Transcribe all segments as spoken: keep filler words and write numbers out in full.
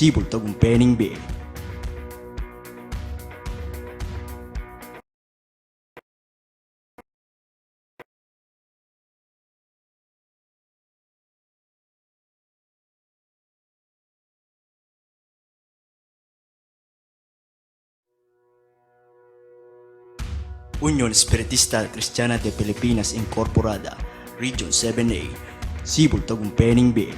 Sibul tagumpe ning bie. Union Espiritista Cristiana de Pilipinas Incorporada, Region seven A, Sibul tagumpe ning bie.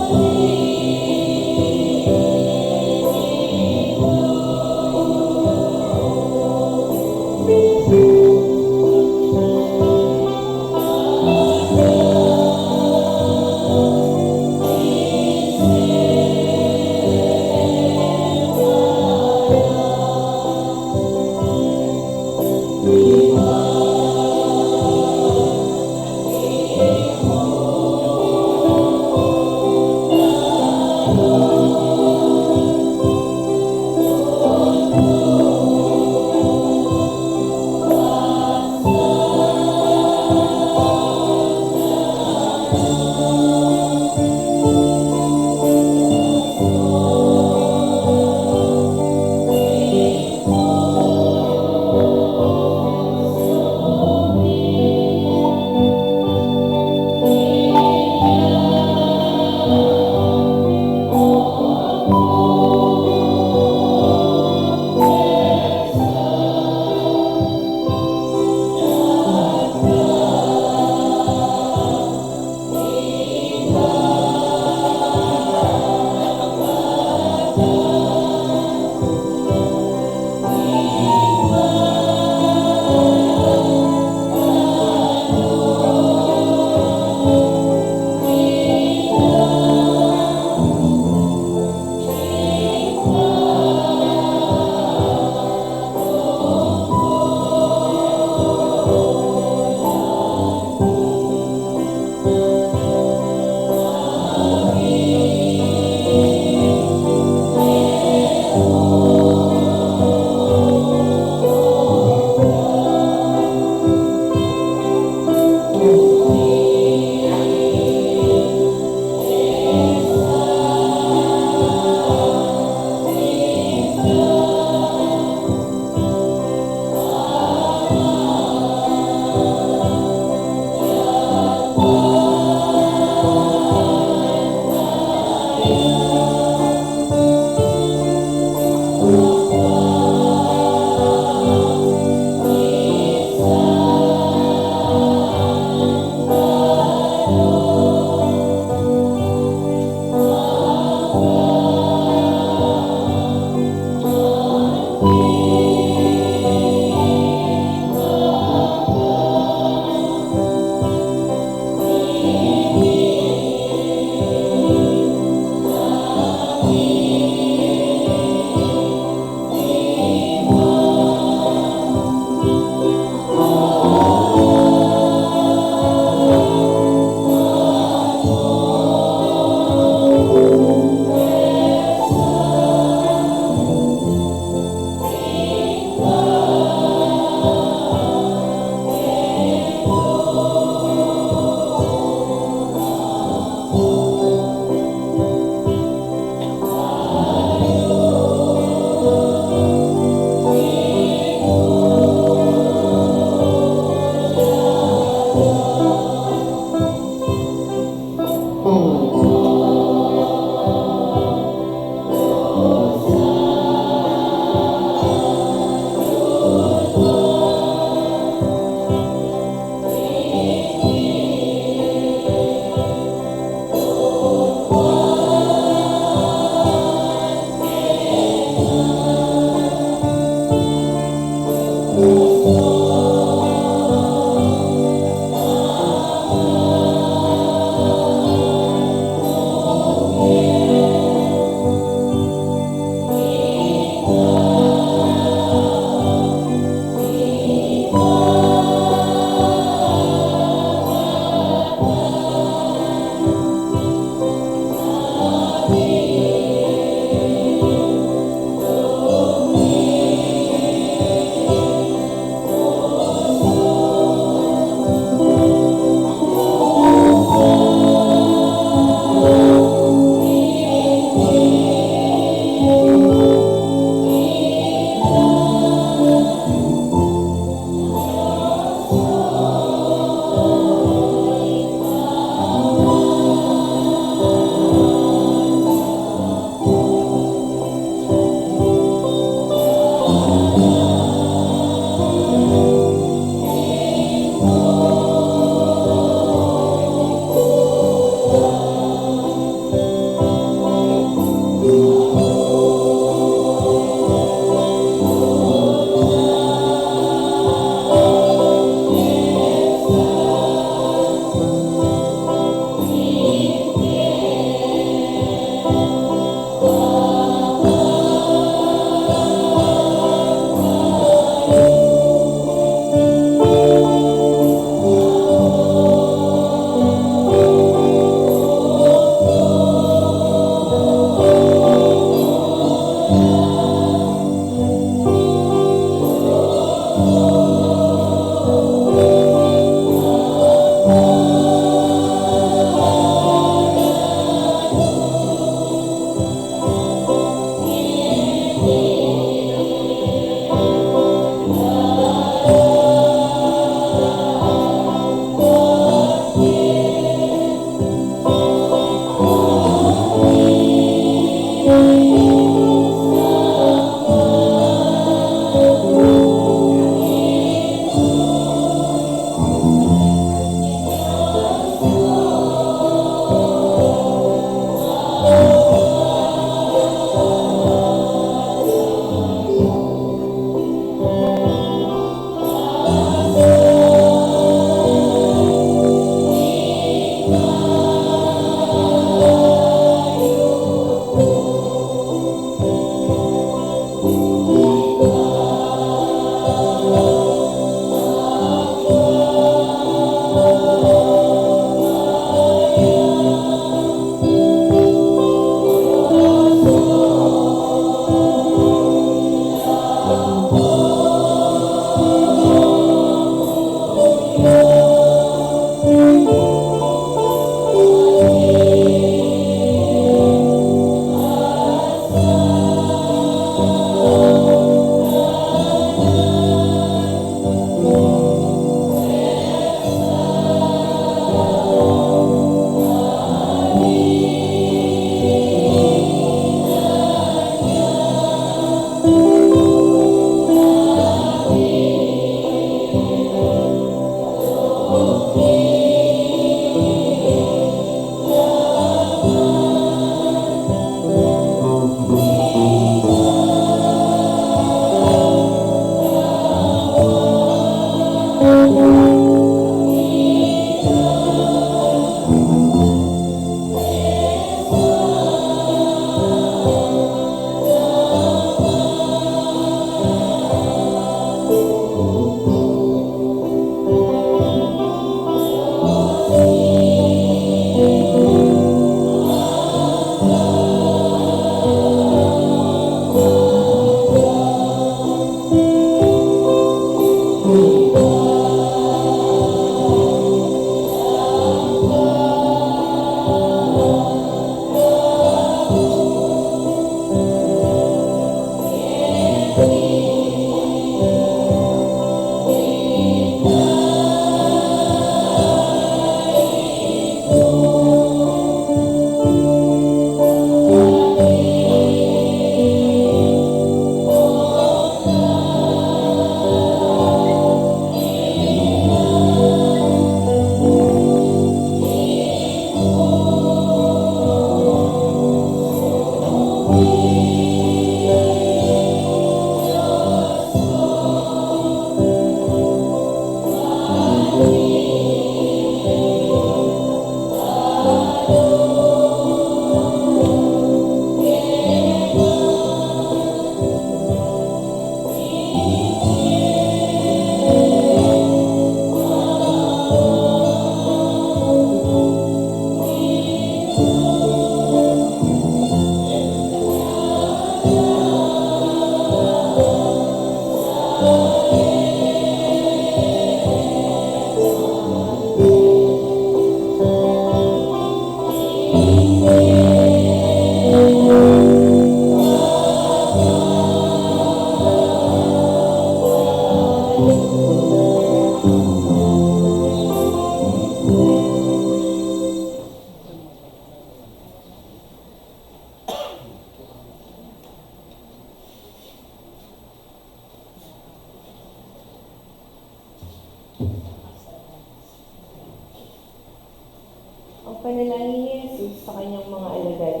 Ang panalangin ni Jesus sa kanyang mga alagad.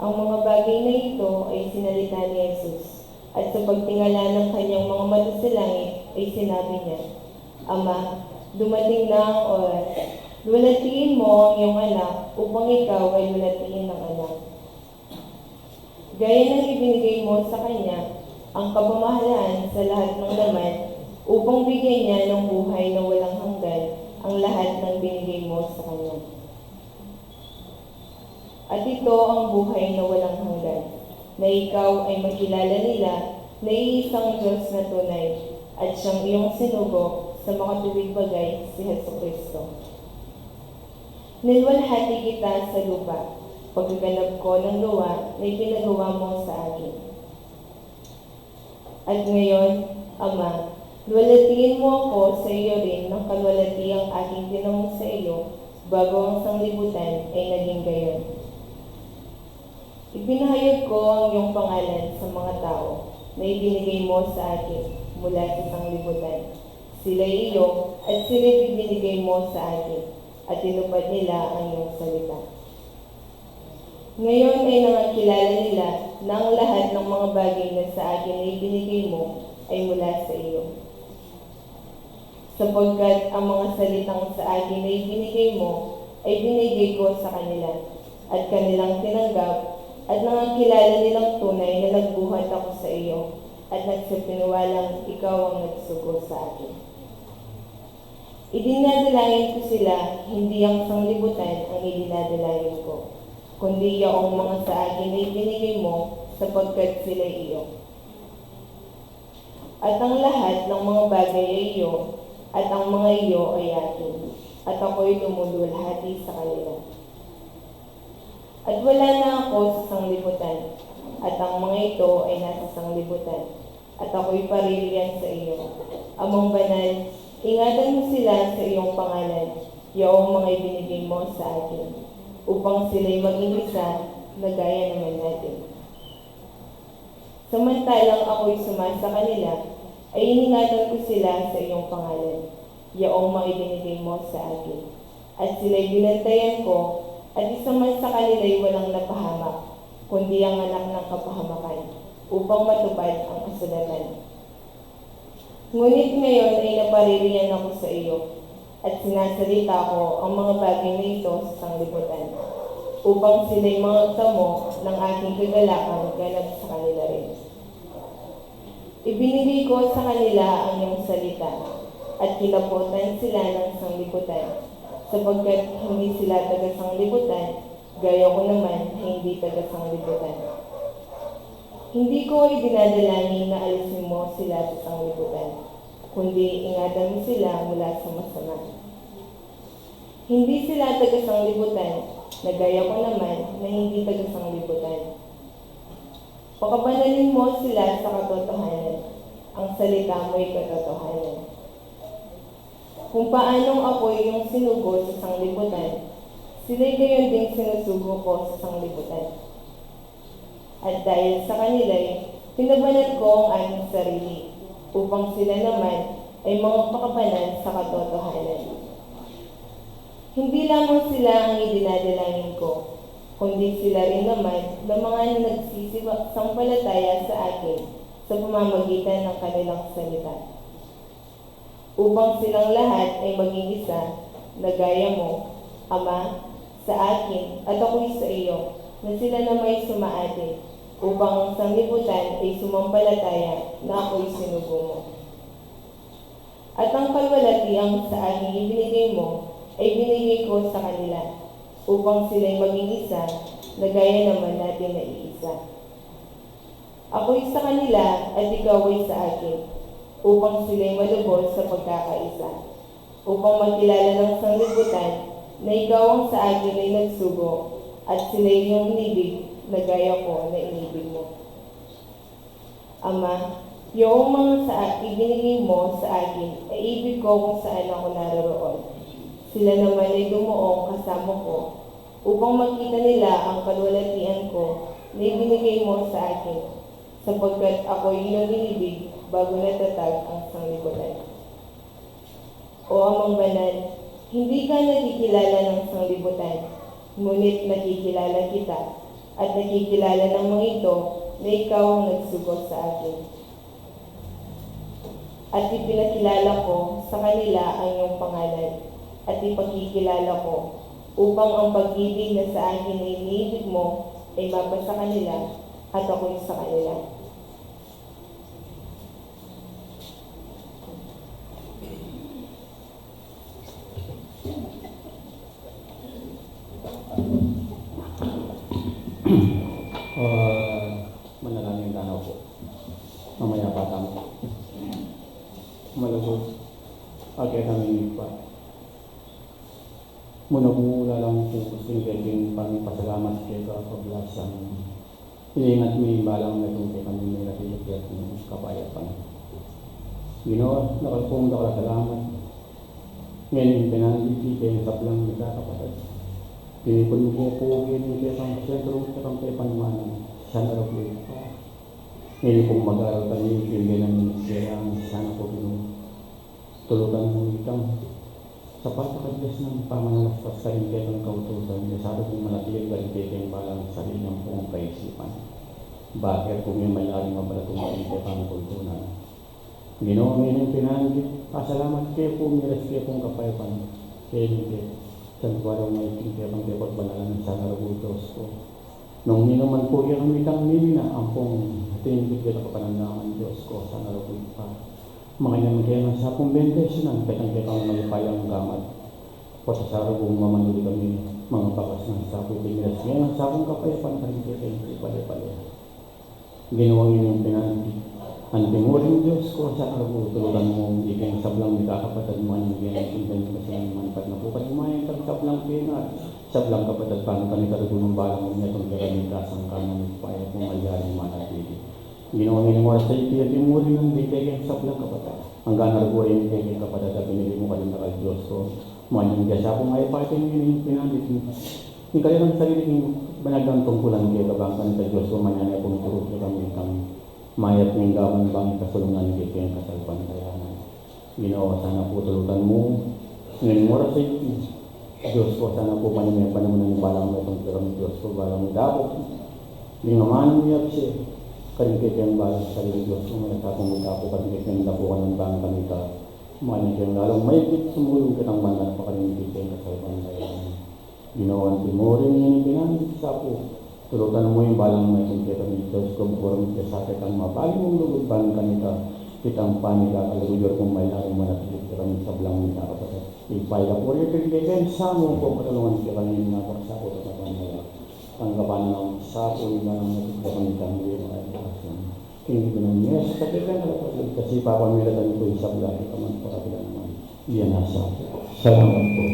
Ang mga bagay na ito ay sinalita ni Jesus, at sa pagtingala ng kanyang mga mata sa langit ay sinabi niya, "Ama, dumating na ang oras. Luwalhatiin mo ang iyong anak upang ikaw ay luwalhatiin ng anak." Gaya ng ibinigay mo sa kanya ang kapamahalaan sa lahat ng laman, upang bigyan niya ng buhay na walang hanggan ang lahat ng binigay mo sa kanya. At ito ang buhay na walang hanggan, na ikaw ay makilala nila na iisang Diyos na tunay, at siyang iyong sinugo sa makatuwid bagay, si Jesucristo. Niluwalhati kita sa lupa, pagkaganap ko ng gawa na ipinagawa mo sa akin. At ngayon, Ama, luwalhatiin mo ako sa iyo rin ng kaluwalhatiang aking tinamo sa iyo bago ang sanglibutan ay naging gayon. Ipinahayag ko ang iyong pangalan sa mga tao na ibinigay mo sa akin mula sa sanglibutan. Sila'y iyo at sila'y ibinigay mo sa akin, at tinupad nila ang iyong salita. Ngayon ay nangangilala nila na ang lahat ng mga bagay na sa akin na ibinigay mo ay mula sa iyo. Sapagkat ang mga salitang sa akin na ibinigay mo ay binigay ko sa kanila, at kanilang tinanggap, at nangangilala nilang tunay na nagbuhat ako sa iyo, at nagsipiniwalang ikaw ang nagsugo sa akin. Idinadalangin ko sila, hindi ang sanglibutan ang idinadalangin ko, kundi yaong mga sa akin na ibinigay mo, sapagkat sila'y iyo. At ang lahat ng mga bagay ay iyo, at ang mga iyo ay akin, at ako'y lumuluwalhati sa kanila. At wala na ako sa sanglibutan, at ang mga ito ay nasa sanglibutan, at ako'y paririyan sa iyo. Amang Banal, ingatan mo sila sa iyong pangalan, yaong mga ibinigay mo sa akin, upang sila'y maging isa na gaya naman natin. Samantalang ako'y sumasa kanila, ay iningatan ko sila sa iyong pangalan, yaong mga ibinigay mo sa akin. At sila'y binantayan ko, at isa man sa kanila'y walang napahamak, kundi ang anak ng kapahamakan, upang matupad ang kasulatan. Ngunit ngayon ay napaririyan ako sa iyo, at sinasalita ko ang mga bagay na ito sa sanglibutan, upang sila'y makagtamo ng aking kagalakang ganap sa kanila rin. Ibinigay ko sa kanila ang iyong salita, at kinapotan sila ng sanglibutan, sapagkat hindi sila taga-sanglibutan, gaya ko naman na hindi taga-sanglibutan. Hindi ko idinadalangin na alisin mo sila sa sanglibutan, kundi ingatan mo sila mula sa masama. Hindi sila taga-sanglibutan, na gaya ko naman na hindi taga-sanglibutan. Pakabanalin mo sila sa katotohanan. Ang salita mo'y katotohanan. Kung paanong ako'y iyong sinugo sa sanglibutan, sila'y gayon ding sinusugo ko sa sanglibutan. At dahil sa kanila'y pinabanal ko ang aking sarili, upang sila naman ay mga pakabanal sa katotohanan. Hindi lamang sila ang idinadalangin ko, kundi sila rin naman ng mga nagsisiba-, sampalataya sa akin sa pamamagitan ng kanilang salita. Upang silang lahat ay maging isa, na gaya mo, Ama, sa akin, at ako'y sa iyo, na sila nama'y sumaatin, upang ang sanlibutan ay sumampalataya na ako'y sinugo mo. At ang kalwalatian sa aking ibinigay mo ay binigay ko sa kanila, upang sila'y maging isa, na gaya naman natin na iisa. Ako'y sa kanila at ikaw ay sa akin, upang sila'y malubos sa pagkakaisa, upang makilala ng sanlibutan na ikaw ang sa akin ay nagsugo, at sila'y iyong inibig na gaya ko na inibig mo. Ama, yaong mga sa ibinigay mo sa akin, ay ibig ko kung saan ako naroroon. Sila naman ay dumuong kasama ko, upang makita nila ang kalwalatian ko na ibinigay mo sa akin, sapagkat ako'y iyong inibig bago natatag ang sanlibutan. O Amang Banal, hindi ka nakikilala ng sanglibutan, ngunit nakikilala kita, at nakikilala ng mga ito na ikaw ang nagsugo sa akin. At ipinakilala ko sa kanila ang iyong pangalan, at ipakikilala ko, upang ang pag-ibig na sa akin ay iniibig mo ay mapasa kanila, at ako'y sa kanila. Ah, manalangin tamu pu. Mamayap a tamu. Malugud a kekami Ibpa. Muna pu, lalam pu king kekeng pamipasalamat keka, kablasan ilingat mi ing balang metung kekami, ing mirakilyat mung kapayapan. Ginu, dakal pung dakal a salamat ngening penandit king sablang mikakapatad. Tinipun mu pu king kekang sentru, kekang pepanuan, sana pu Ibpa. Ngeni pung mag-aral kami king benang ministeryang, sana pu Ginu, tulutan mu itang sapat a kadyas nang pamanalastas karing kekang kautusan, ya sana pung manatili karing kekeng balang sarili nang pung kaisipan. Bakit kung yung mayari mapalatung karing kekang tuntunan? Ginu, ngening penandit, pasalamat ke pu, miras ke pung kapayapan keni king santuaryung mayupaya, king kekang pepagbanal nang Santa Cruz, Dios ku. Nung ninu man pu kekami itang mimina, ampong atin king kekang kapanandaman, Dios ku, sana pu Ibpa. Makanyan ke nang sapung bendisyunan, kekang kekang mayupayang gamat. Pota sana pu mamanuli kami, manga bakas nang sapu, miras ke nang sapung kapayapan karing kekeng pale-pale. Ginu, ngening penandit, anti mu ring Dios ku, sana pu tulutan mu ikeng sablang mikakapatad, manyan keng sundang kasanang manpat na pu kami, manyan kang sablang penandit, sablang kapatad, pang kami karugul nang balang metung kekami, kasangkanan ning paya pung mayari manatili. Ginu, ngening oras a iti, anti mu ring ikeng sablang kapatad, anggang rugul ikeng kapatad a pinili mu karing dakal, Dios ku, manyan keng sapung mayupaya, ngening penandit, ing kanilang sarili king banal nang tungkulan keka, bang kanita, Dios ku, manyan ya pung turu kekami king mayap ning gawan, bang ikasulungan kekeng kasalpantayanan. Ginu, sana pu tulutan mu ngening oras a iti, Dios ku, sana pu, panemunan ing balang metung kekami, Dios ku, balang midakop ding amanung miyabsi karing kekeng balang sarili, Dios ku, manyan ya pung midakop karing kekeng dapukan, bang kanita, manyan keng lalung mayupaya sumulung kekang banal pakarin kekeng kasalpantayanan. Ginu, anti mu ring ngening penandit, sapu tulutan mu ing balang metung kekami, Dios ku, bukuran mu ke sa kekang mabayu mung lugud, bang kanita, itang pamikakalugud kung mayari manatili kekami sablang mikakapatad. Ipailapu ri kekami ing samu pung katalungan kekami, ning mapagsaku at kapamilya. Tanggapan na pu sapu ning balang metung kekami, itang muli makaligtasan. King ibinang Yesu, sa kekeng kapatad, kasi papamilatan pu ing sabla kekaman, pakabilang man. Iya na sa. Salamat pu.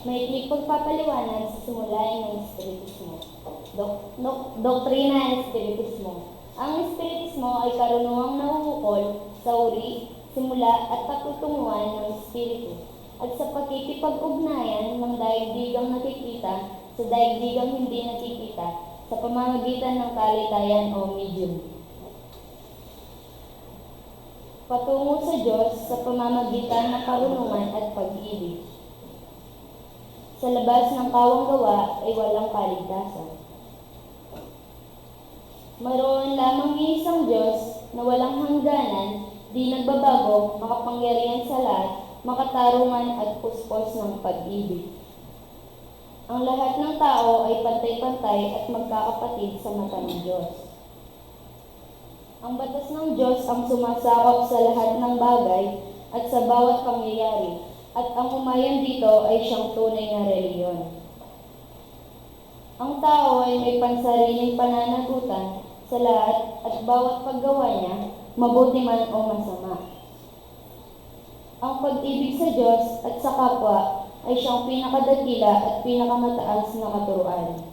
Maikling pagpapaliwanag sa simulayan ng Espiritismo. Dok-, dok-, doktrina ng Espiritismo. Ang Espiritismo ay karunungang nauukol sa uri, simula at patutunguhan ng Espiritu, at sa pakikipag-ugnayan ng daigdigang nakikita sa daigdigang hindi nakikita sa pamamagitan ng talitayan o medium. Patungo sa Diyos sa pamamagitan ng karunungan at pag-ibig. Sa labas ng kawang gawa ay walang kaligtasan. Mayroon lamang iisang Diyos na walang hangganan, di nagbabago, makapangyarihan sa lahat, makatarungan at puspos ng pag-ibig. Ang lahat ng tao ay pantay-pantay at magkakapatid sa mata ng Diyos. Ang batas ng Diyos ang sumasakop sa lahat ng bagay at sa bawat pangyayari, at ang umayon dito ay siyang tunay na relihiyon. Ang tao ay may pansariling pananagutan sa lahat at bawat paggawa niya, mabuti man o masama. Ang pag-ibig sa Diyos at sa kapwa ay siyang pinakadakila at pinakamataas na katuruan.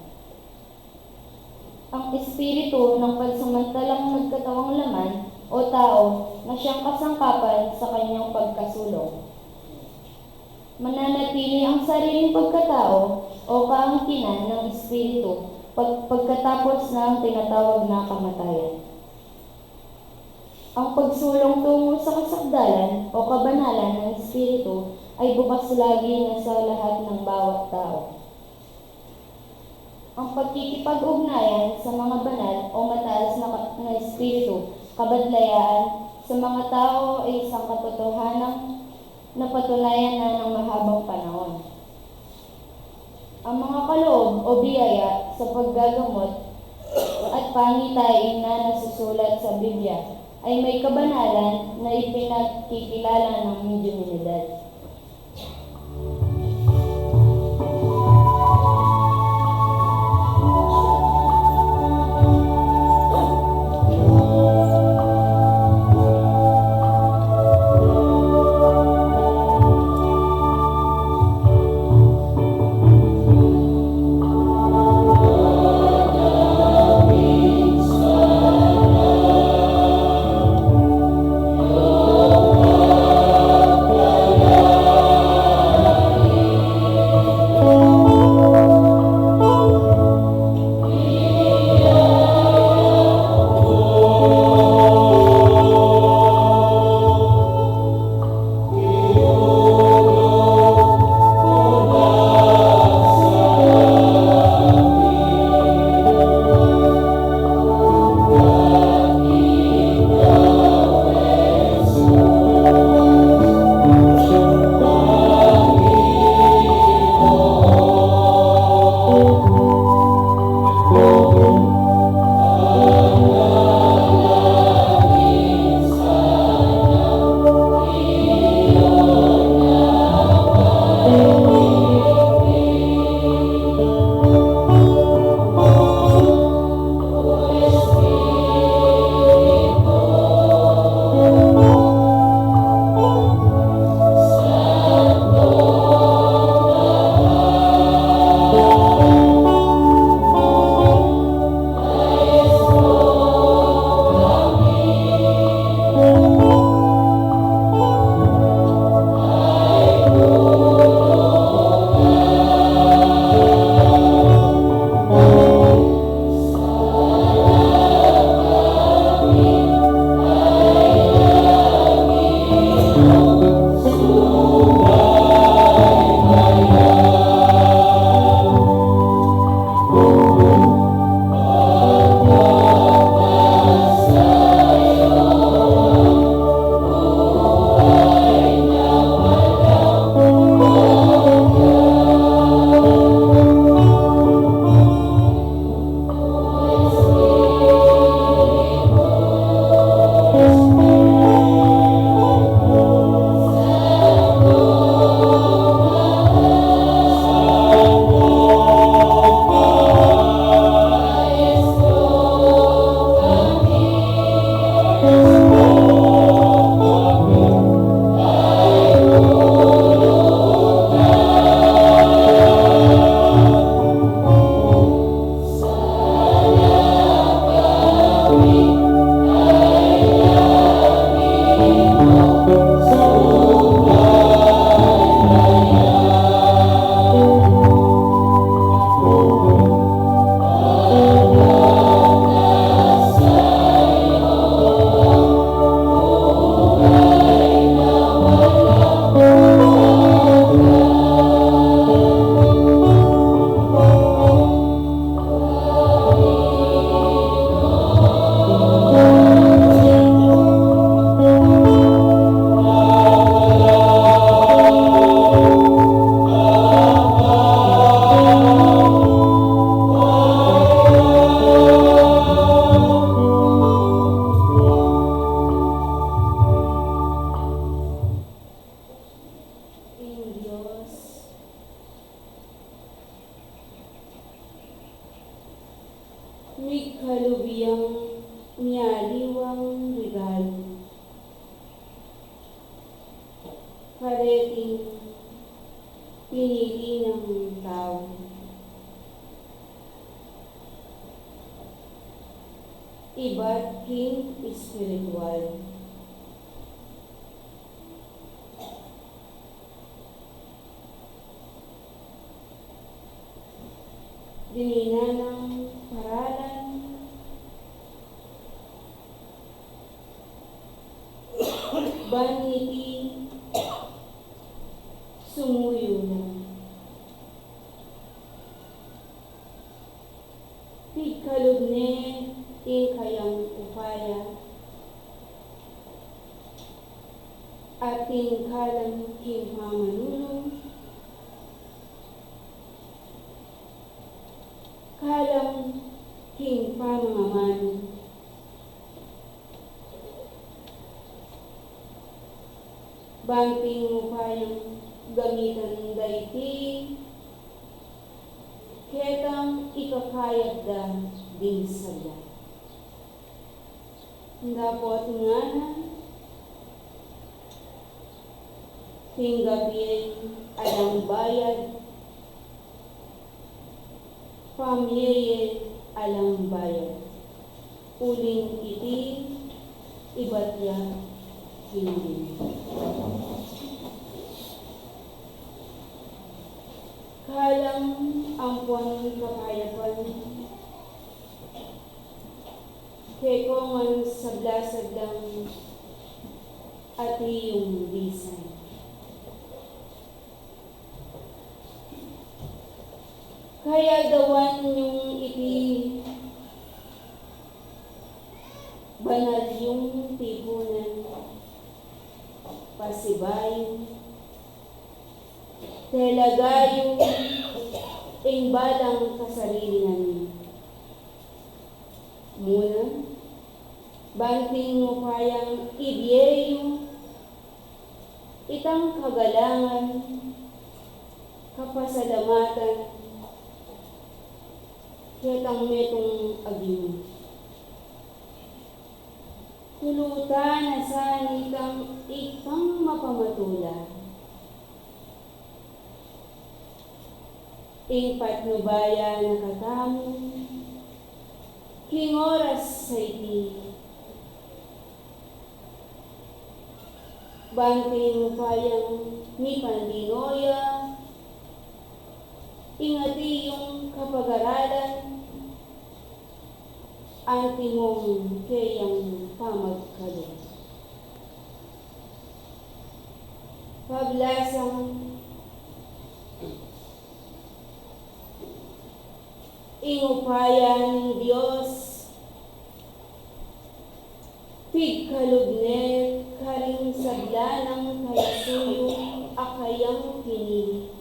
Ang Espiritu ng pansamantalang nagkatawang laman o tao na siyang kasangkapan sa kanyang pagkasulong. Mananatili ang sariling pagkatao o kaangkinan ng Espiritu pag-, pagkatapos ng tinatawag na kamatayan. Ang pagsulong tungo sa kasakdalan o kabanalan ng Espiritu ay bukas lagi na sa lahat ng bawat tao. Ang pagkikipag-ugnayan sa mga banal o mataas na ka-, na espiritu, kabadlayaan sa mga tao ay isang katotohanan na patunayan na ng mahabang panahon. Ang mga kaloob o biyaya sa paggagamot at pangitain na nasusulat sa Biblia ay may kabanalan na ipinagkikilala ng mediumidad. kareting pinili nang tau, ibat king espiritual. Dininan nang paralan, ban iti sumuyu na. Pigkalub ne ing kayang upaya, at ing kalam king pamanulu, kalam king pamangamanu. Ban king upayang gamitan da iti ketang ikakayap da ding sabla. Dapot ngana, tinggap ye alang bayad, pamye ye alang bayad, uling iti ibat ya king Ginu. Kalam ampon kapayapan, kekongan sabla-sablang atiu ing bisa. Kaya dawan yung iti banal yung tipunan, pasibayu, telagayu ing balang kasarili na niyu. Muna, ban king upayang ibie yu itang kagalangan, kapasalamatan ketang metung a Ginu. Tulutan na sa nitang ipamapamatula ing patnubayan na katamu king oras a iti. Ban king upayang mipanlino ya ing atiyung kapagaralan, antimong keyang pamagkalub. Pablasang ing upaya ning Dios, pigkalub ne karing sabla nang talasuyu a kayang pinili.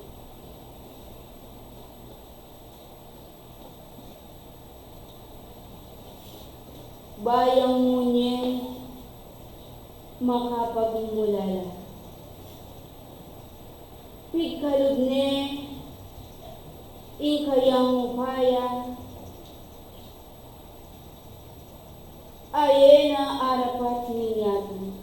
Ba yang munye makapagmulala. Pigkalub ne ing kayang upaya, aye na arapat ning yatu.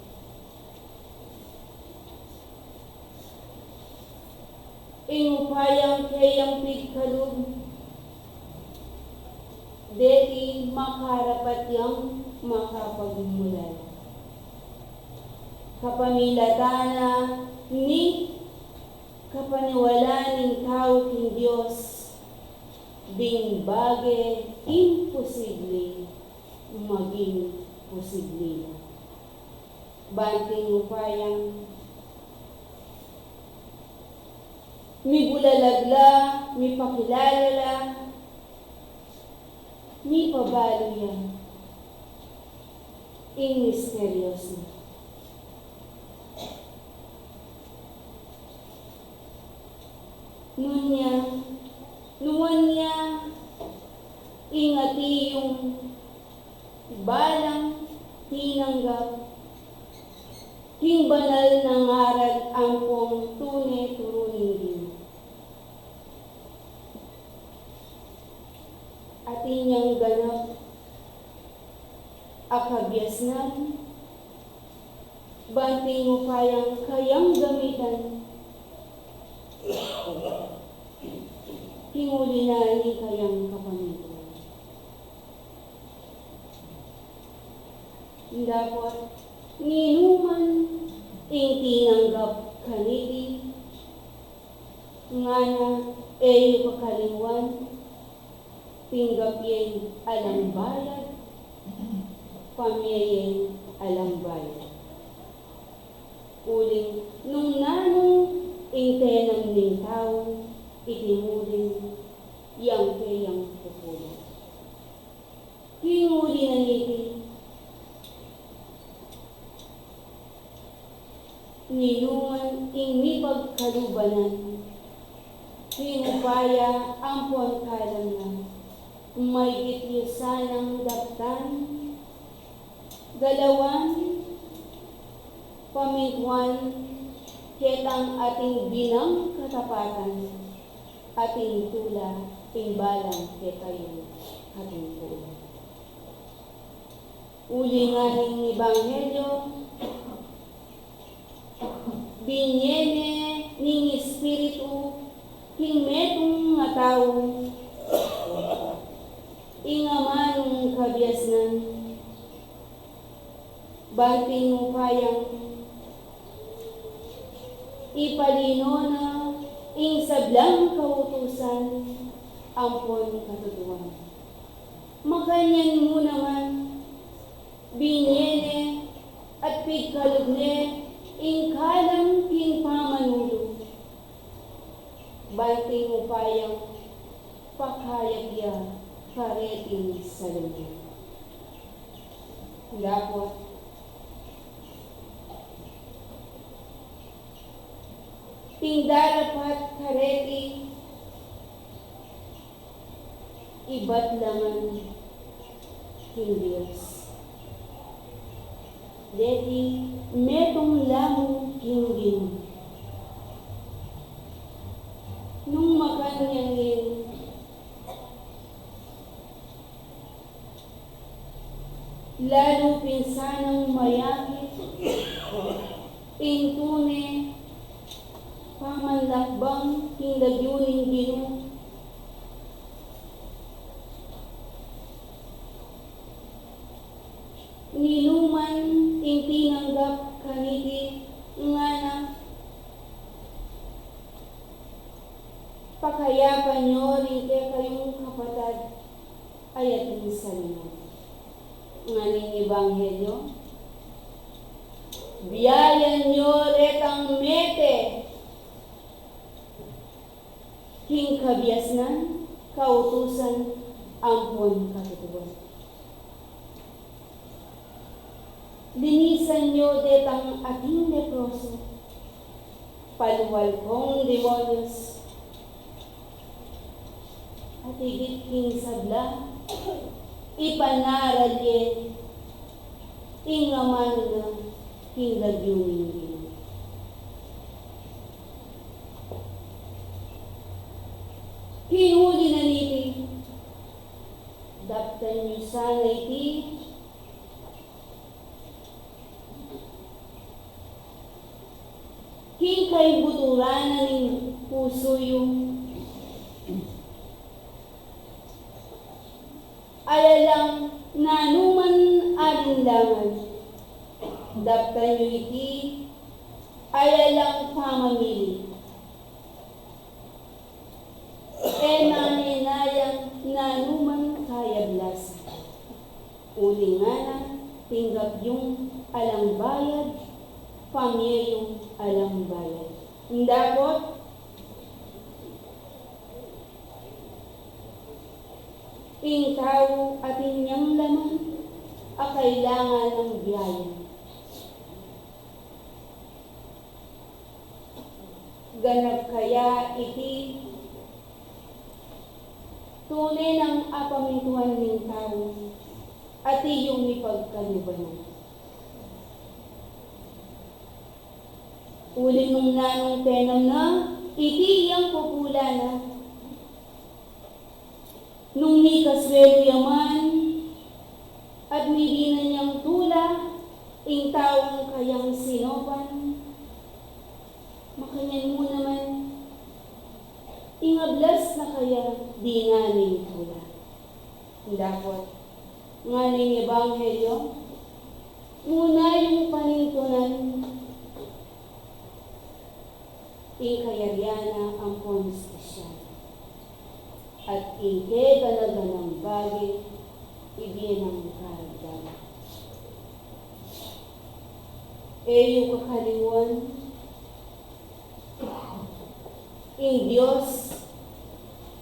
Ing upayang keyang pigkalub, deti makarapat yang makapagmulala. Kapamilatan na ning kapaniwalan ning tau king Dios, ding bage imposible maging posible na. Ban king upayang mibulalag la, mipakilala la, mipabalu ya ing misterios na. Nuan ya, nuan ya ing atiyung balang tinanggap king banal a ngaran ampong tune turu ning Ginu. Atin yang ganap a kabiasnan, Banting upayang kayang gamitan, king uli na ning kayang kapamintuan. Dapot ninuman ing tinanggap kaniti, ngana e yu kakalingwan, tinggap yeng alang bayad, pamie yeng alang bayad. Uling nung nanu ing tenam ning tau, iti murin yang keyang pupulan. King uli na niti, ninuman ing mipagkalubanan, king upaya ampon kalam na, maigit yu sanang daptan, galawan, pamintuan, ketang ating binang katapatan, ating tula, ing balang kekayung katumpulan. Uling ngana ning Ebanghelyo, binie ne ning Espiritu king metung a tau ing amanung kabiasnan, banting upayang ipalino na ing sablang kautusan ampon katutuan. Makanyan mu naman, binie ne at pigkalub ne ing kalam king pamanulu, banting upayang pakayap ya kareting salungat. Dapot ing darapat kareti ibat la ngan king Dios. Deti metung la mu king Ginu. Nung makanyan ngeni, lalu pin sanang mayakit ing tune pamanlakbang king lagyu ning Ginu. Ninuman ing tinanggap kaniti, ngana, pakayapan yo ring kekayung kapatad a atin salungat. Ngana ning Ebanghelyo, biayan yo retang mete king kabiasnan, kautusan, ampon katutuan. Linisan yo detang ating leproso, palual kong demonyos, at igit king sabla, ipanaral ye ing amanu na king lagyu ning Ginu. King uli na niti, daptan yu sana iti king kaibuturan na ning pusu yu. Ala lang nanuman alinlangan, daptan yu iti ala lang pamamili. E manenayang nanuman kayablasan. Uling ngana, tinggap yung alang bayad, pamie yung alang bayad. Dapot ing tau atin yang laman a kailangan nang biayan. Ganap kaya iti tune nang apamintuan ning tau, atin yung mipagkaluban na. Uling nung nanung tenam na iti yang pupula na, nung mikasuelu ya man at midinan yang tula ing taung kayang sinu Ngan mu naman, ing ablas na kaya dinan ning tula. Dapot ngana ning ebanghelyo, mu na yung panintunan, ing kayarian na ampon hustisya na, at ing keganaganang bage, ibie nang karagdagan. E yu kakalingwan, ing Dios,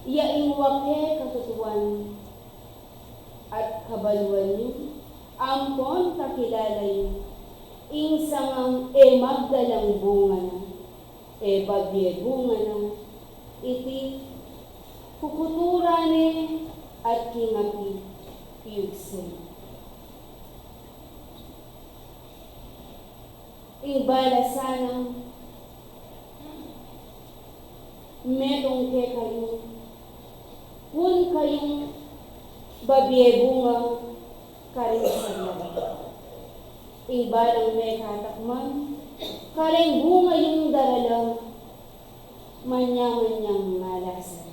ya ing wake katutuan, at kabaluan yu, ampon kakilala yu, ing sangang e magdalang bunga na, e babie bunga na, iti kukuturan ne at king api piyugse. Ing balasan nang metung kekayu, pun kayung babie bunga karing sablang. Ing balang mekatakman karing bunga yung daralan, manyaman yang malasa.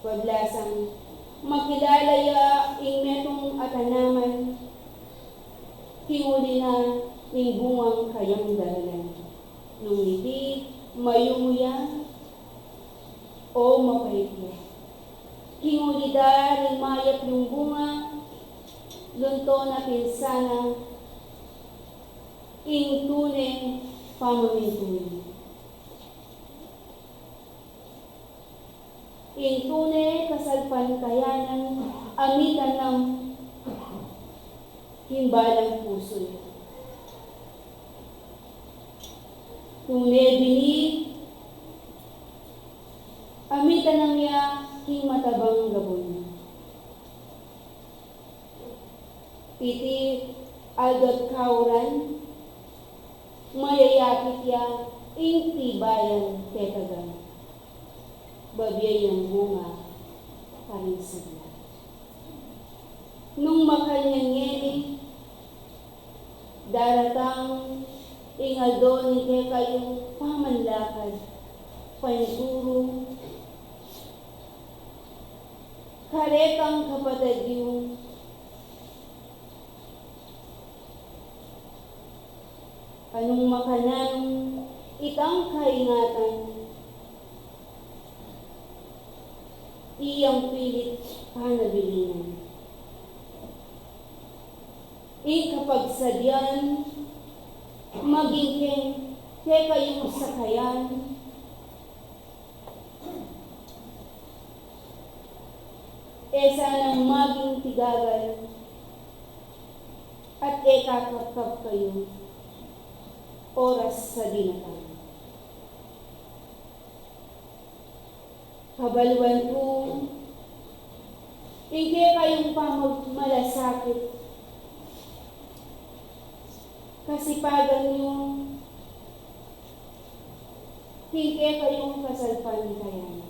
Paglasang makilala ya ing metung a tanaman, king uli na ning bungang kayang daralan. Nung iti mayumu ya o mapait ya, king uli da ring mayap yung bunga, lunto na pin sana ing tune pamamintuan. Ing tune kasalpantayanan a mitanam king balang pusu. Tune bini a mitanam ya king matabang gabun. Iti aldo't kauran, mayayakit ya ing tibayan kekayu, babie yang bunga karing sablang. Nung makanyan ngeni, daratang ing aldo ning kekayung pamanlakad, painturu, karetang kapatad yu, a nung makanyan itang kaingatan, iyang pilit panabilinan. Ing kapagsadyan maging keng kekayung sakayan, e sanang maging tigagal at e kakapkap kayu oras sa dinatang. Kabaluan ku, ing kekayung pamagmalasakit, kasipagan yu, king kekayung kasalpantayanan.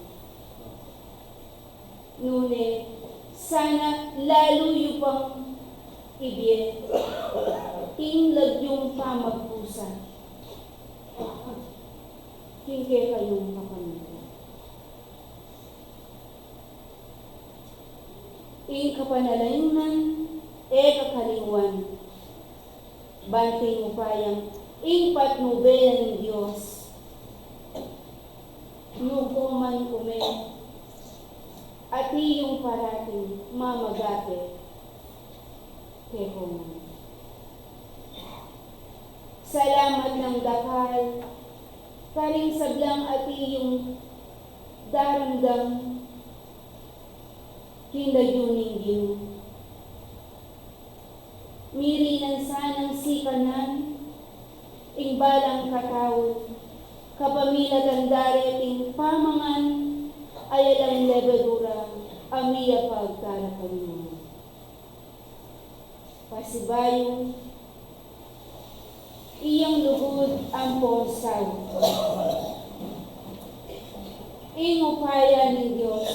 Nune, sana lalu yu pang ibie ing lagyung pamagkusa king kekayung kapamilya. Ing kapanalinan e kakalingwan, banteng upayang ing patnube na ning Dios, nu ko man ume, atiu yung parating mamagape kekong. Salamat nang dakal karing sablang atiu yung daramdam king lagyu ning Ginu. Mirinan sanang sikanan ing balang katau, kapamilatan da reting pamangan a yalang lebadura a miyapagkarapan yu. Pasibayu, iyang lugud ampon sawa, ing upaya ning Dios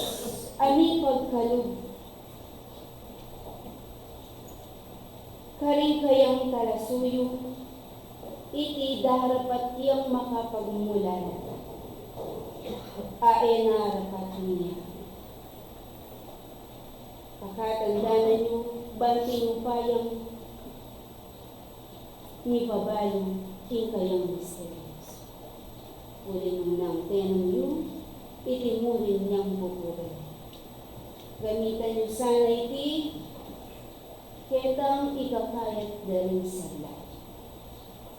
a mipagkalub karing kayang talasuyu, iti darapat yang makapagmulala. a e narapat nia. Pakatandanan yu, bang tinupayang mipabalu ing kayang misteryu. Uli nung nang tenang yu iti murin yang buburan, gamitan yu sana iti ketang ikakayat da ring sabla.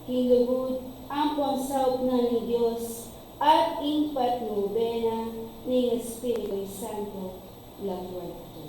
King lugud ampo ing saup na ning Dios at ing patnube na ning Espiritu Santo, labuad ku.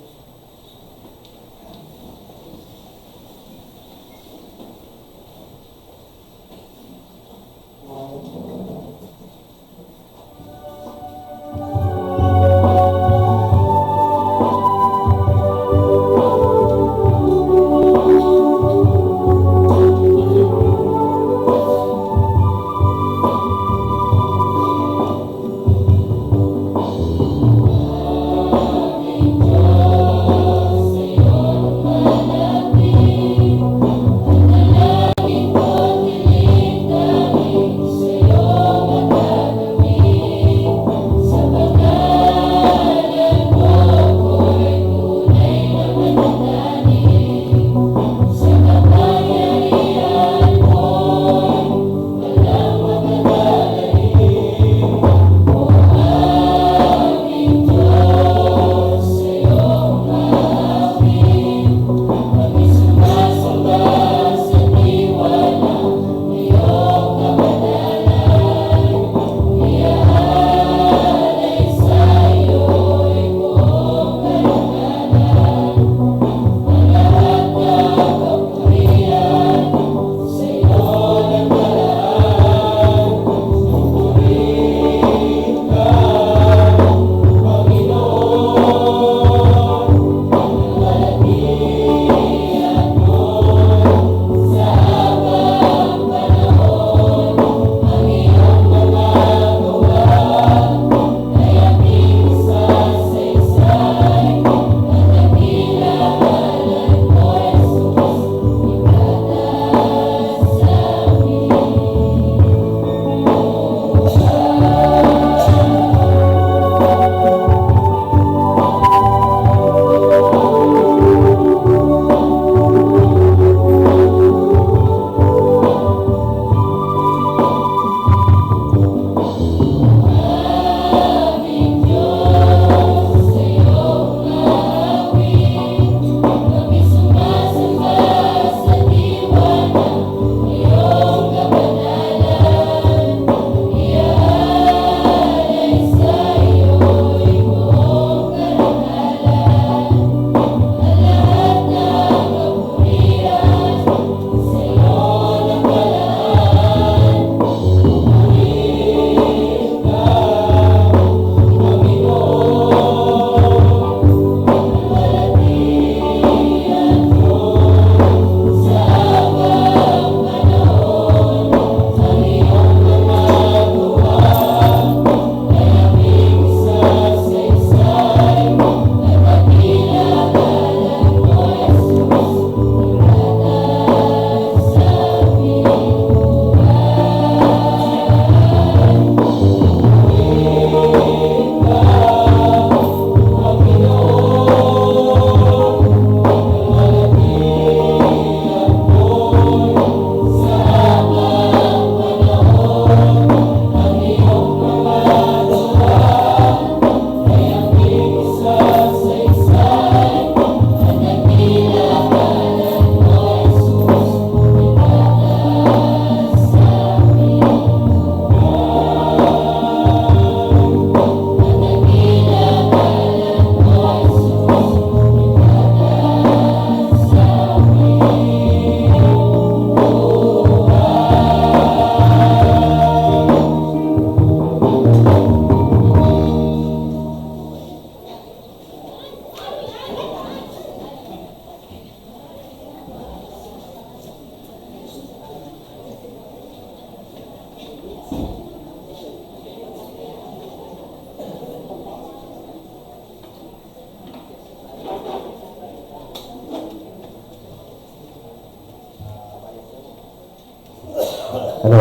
Hello.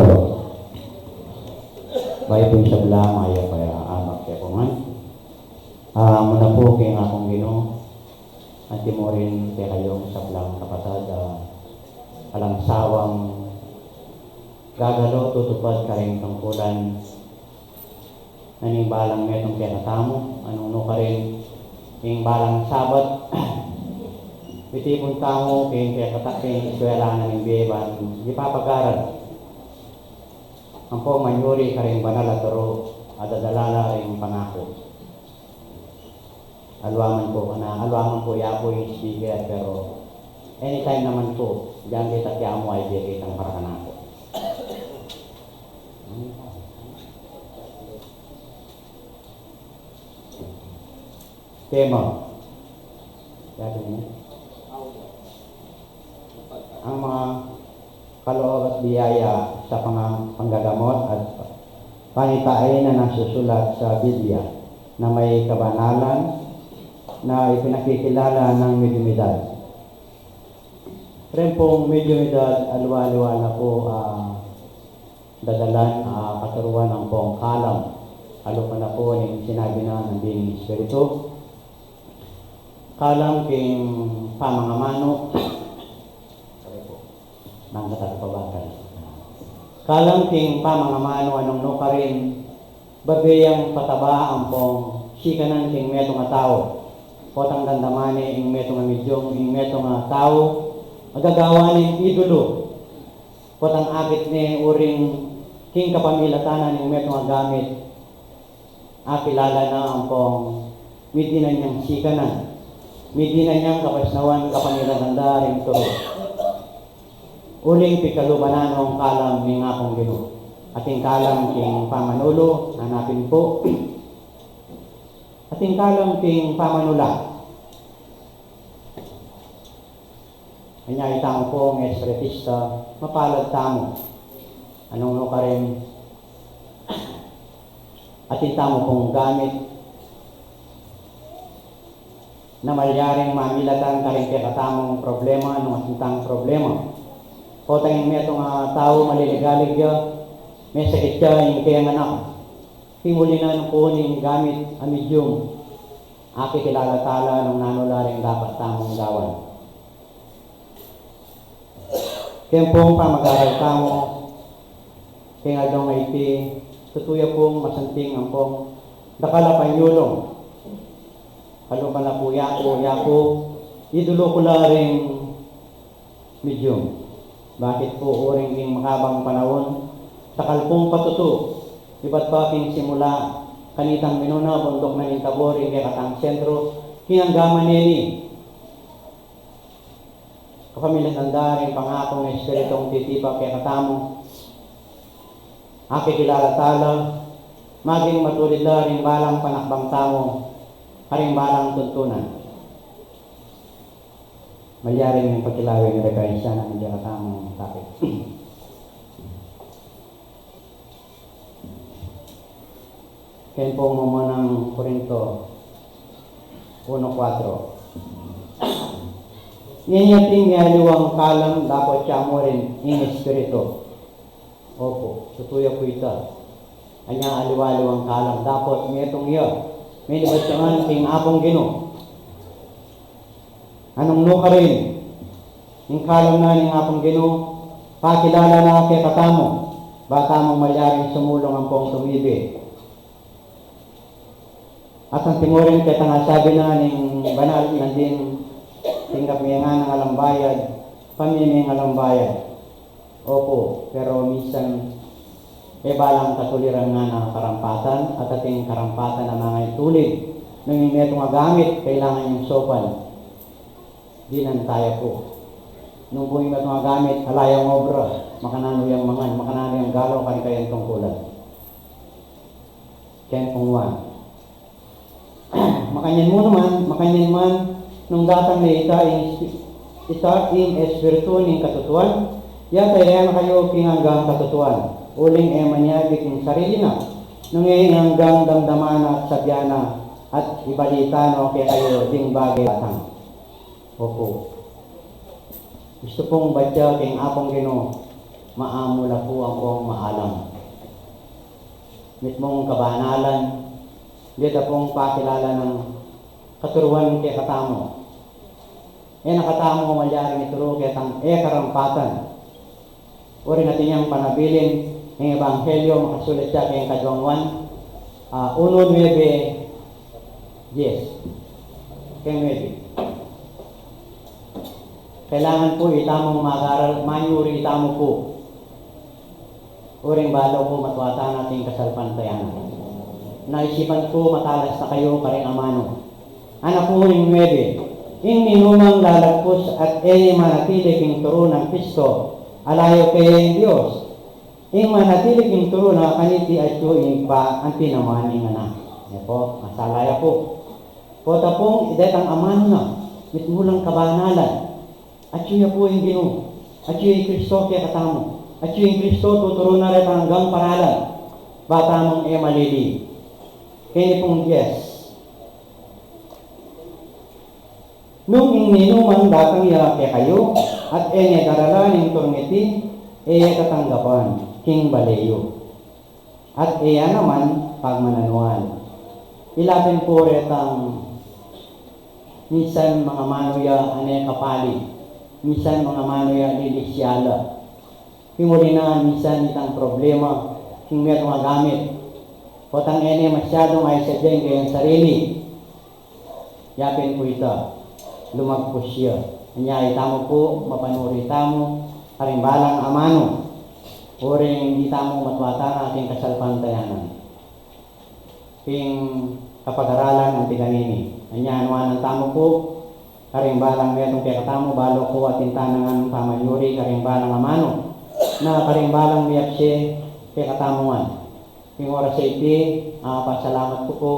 Bayu pung sabla, mayap a amak Ati mu rin kekayung sablang kapatad, ah, alang sawang gagalo tutupad karing tungkulan na ning balang metung kekatamu, nung nukarin ning balang Sabat, mitipun tamu king kekata-, king eskwela na ning bie ban ipapagaral. Ampong manyuri karing banal a turu a dadala la ring pangaku. Alwaman pu, ana, alwaman pu ya pu ing speaker, pero anytime naman pu, dinan kita, kaya mu ay di kitang para kanaku. Tema. Yatu ini. Ang mga kaloob at biyaya sa panga-, panggagamot at pangitain na nasusulat sa Biblia na may kabanalan na ipinakikilala ng mediumidad. Ren pong mediumidad, aliwa-aliwa na po, ah, dadalan, ah, katuruan ampong kalam. Aliwa na po ning sinabi na ng Dining Espiritu. Kalam king pamangamanu. Sorry po. Nang katag pa ba tayo? Kalam king pamangamanu nung nukarin, babe yang pataba ampong sikanan king metung a tau. Potang damdaman ne ing metung a medium, ing metung a tau a gagawan ne idulu. Potang akit ne uling king kapamilatan na ning metung a gamit, akilala na ampong midinan yang sikanan, midinan yang kapasnawan kapamilatan da ring turu. Uling pikaluban na nung kalam ning Apung Ginu. Ating kalam king pamanulu, hanapin po. Ating kalam king pamanula. Anya itamu pong espiritista, mapalad tamu. Nung nukarin, atin tamu pong gamit na malyaring mamilatan karing kekatamung problema, nung atin tang problema. Potang ing metung a tau maliligalig ya, mesakit ya ing kayang anak. King uli na nung kuning gamit a medium, akikilala tala nung nanu la ring dapat tamung gawan. Keng pong pamagaral tamu king aldo a iti, tutu ya pong masanting ampong dakal a panyulung. Kalupa na pu ya pu, ya pu, idulu ku la ring medium. Bakit pu? Uling king makabang panaun, dakal pung patutu, ibat pa king simula kanitang minuna bunduk na ning Tabor ing kekatang sentru, king anggaman neni. Kapamilatan da ring pangakung Espiritung titipa kekatamu, akikilala tala, maging matulid la ring balang panakbang tamu, karing balang tuntunan. Malyari ning pakilawe ning referensya na ning kekatamung topic. Keng pong mumunang Korinto uno kuatro. Ngeni ating aliwang kalam dapot ya mu rin ing Espiritu. Opu, tutu ya pu ita. Anya aliwa-aliwang kalam dapot metung ya menibat ya ngan king Apung Ginu. Nung nukarin, ing kalam na ning Apung Ginu, pakilala na kekatamu, ba tamung malyaring sumulung ampong tumibe. At anti mu rin ketang asabi na ning banal, nandin tinggap mi ngan ing alang bayad, pamie mi ing alang bayad. Opu, pero minsan, e balang katuliran ngan a karampatan, at ating karampatan a mangayang tulid, nung ing metung a gamit, kailangan yang saupan. Dinan taya pu. Nung pu ing metung a gamit, ala yang obra, makananu yang mangan, makananu yang galaw, karing kayang tungkulan. Keng pung wa. Makanyan mu naman, makanyan man, nung datang na ita ing, ita ing Espiritu ning katutuan, yataya na kayu king anggang katutuan, uling e man ya king sarili na, nung e ing anggang damdaman na at sabyan na, at ibalita no kekayu ding bage datang. Opu. Gustu pung batya king Apung Ginu, maamu la pu ampong maalam. Mitmung kabanalan, deta pung pakilala nang katuruan kekatamu. E na katamu malyaring ituru ketang e karampatan. Uling atin yang panabilin ing Ebanghelyo makasulat ya keng Kaduang Juan, ah, uno nuebe, dies. Keng nuebe. Kailangan pu itamu mag-aral, manyuri itamu pu. Uling balu ku matwa tana king kasalpantayanan. Naisipan ku matalas na kayu karing amanu. Ana pu ing nuebe, ing ninumang lalagpus at e ne manatili king turu nang Kristo, ala yu kaya ing Dios. Ing manatili king turu na kaniti atyu ing Ibpa anti naman ing Anak. Nya pu, masala ya pu. Pota pung ide kang amanu na, mitmu lang kabanalan. Atyu ya pu ing Ginu, atyu ing Kristo kekatamu, atyu ing Kristo tuturu na retang anggang paralan, ba tamung e malili. Keni pung dies. Nung ing ninumang datang ya kekayu, at e ne daralan ing turung iti, e ye tatanggapan king bale yu. At e ya naman pagmananuan. Ila pin pu retang minsan mangamanu ya ane kapali, minsan mangamanu ya lilis ya la. King uli na minsan itang problema king metung a gamit. Potang e ne masyadung ayus ya deng kayang sarili. Ya pin pu ita, lumagpus ya. Nya itamu pu, mapanuri tamu karing balang amanu. Uling itamu matwa tana king kasalpantayanan, king kapag-aralan anti kanini. Nya nuanan tamu pu karing balang metung kekatamu, balu ku atin tana ngan pamanyuri karing balang amanu na karing balang miyapse kekatamu ngan. King oras a iti, ah, pasalamat ku pu,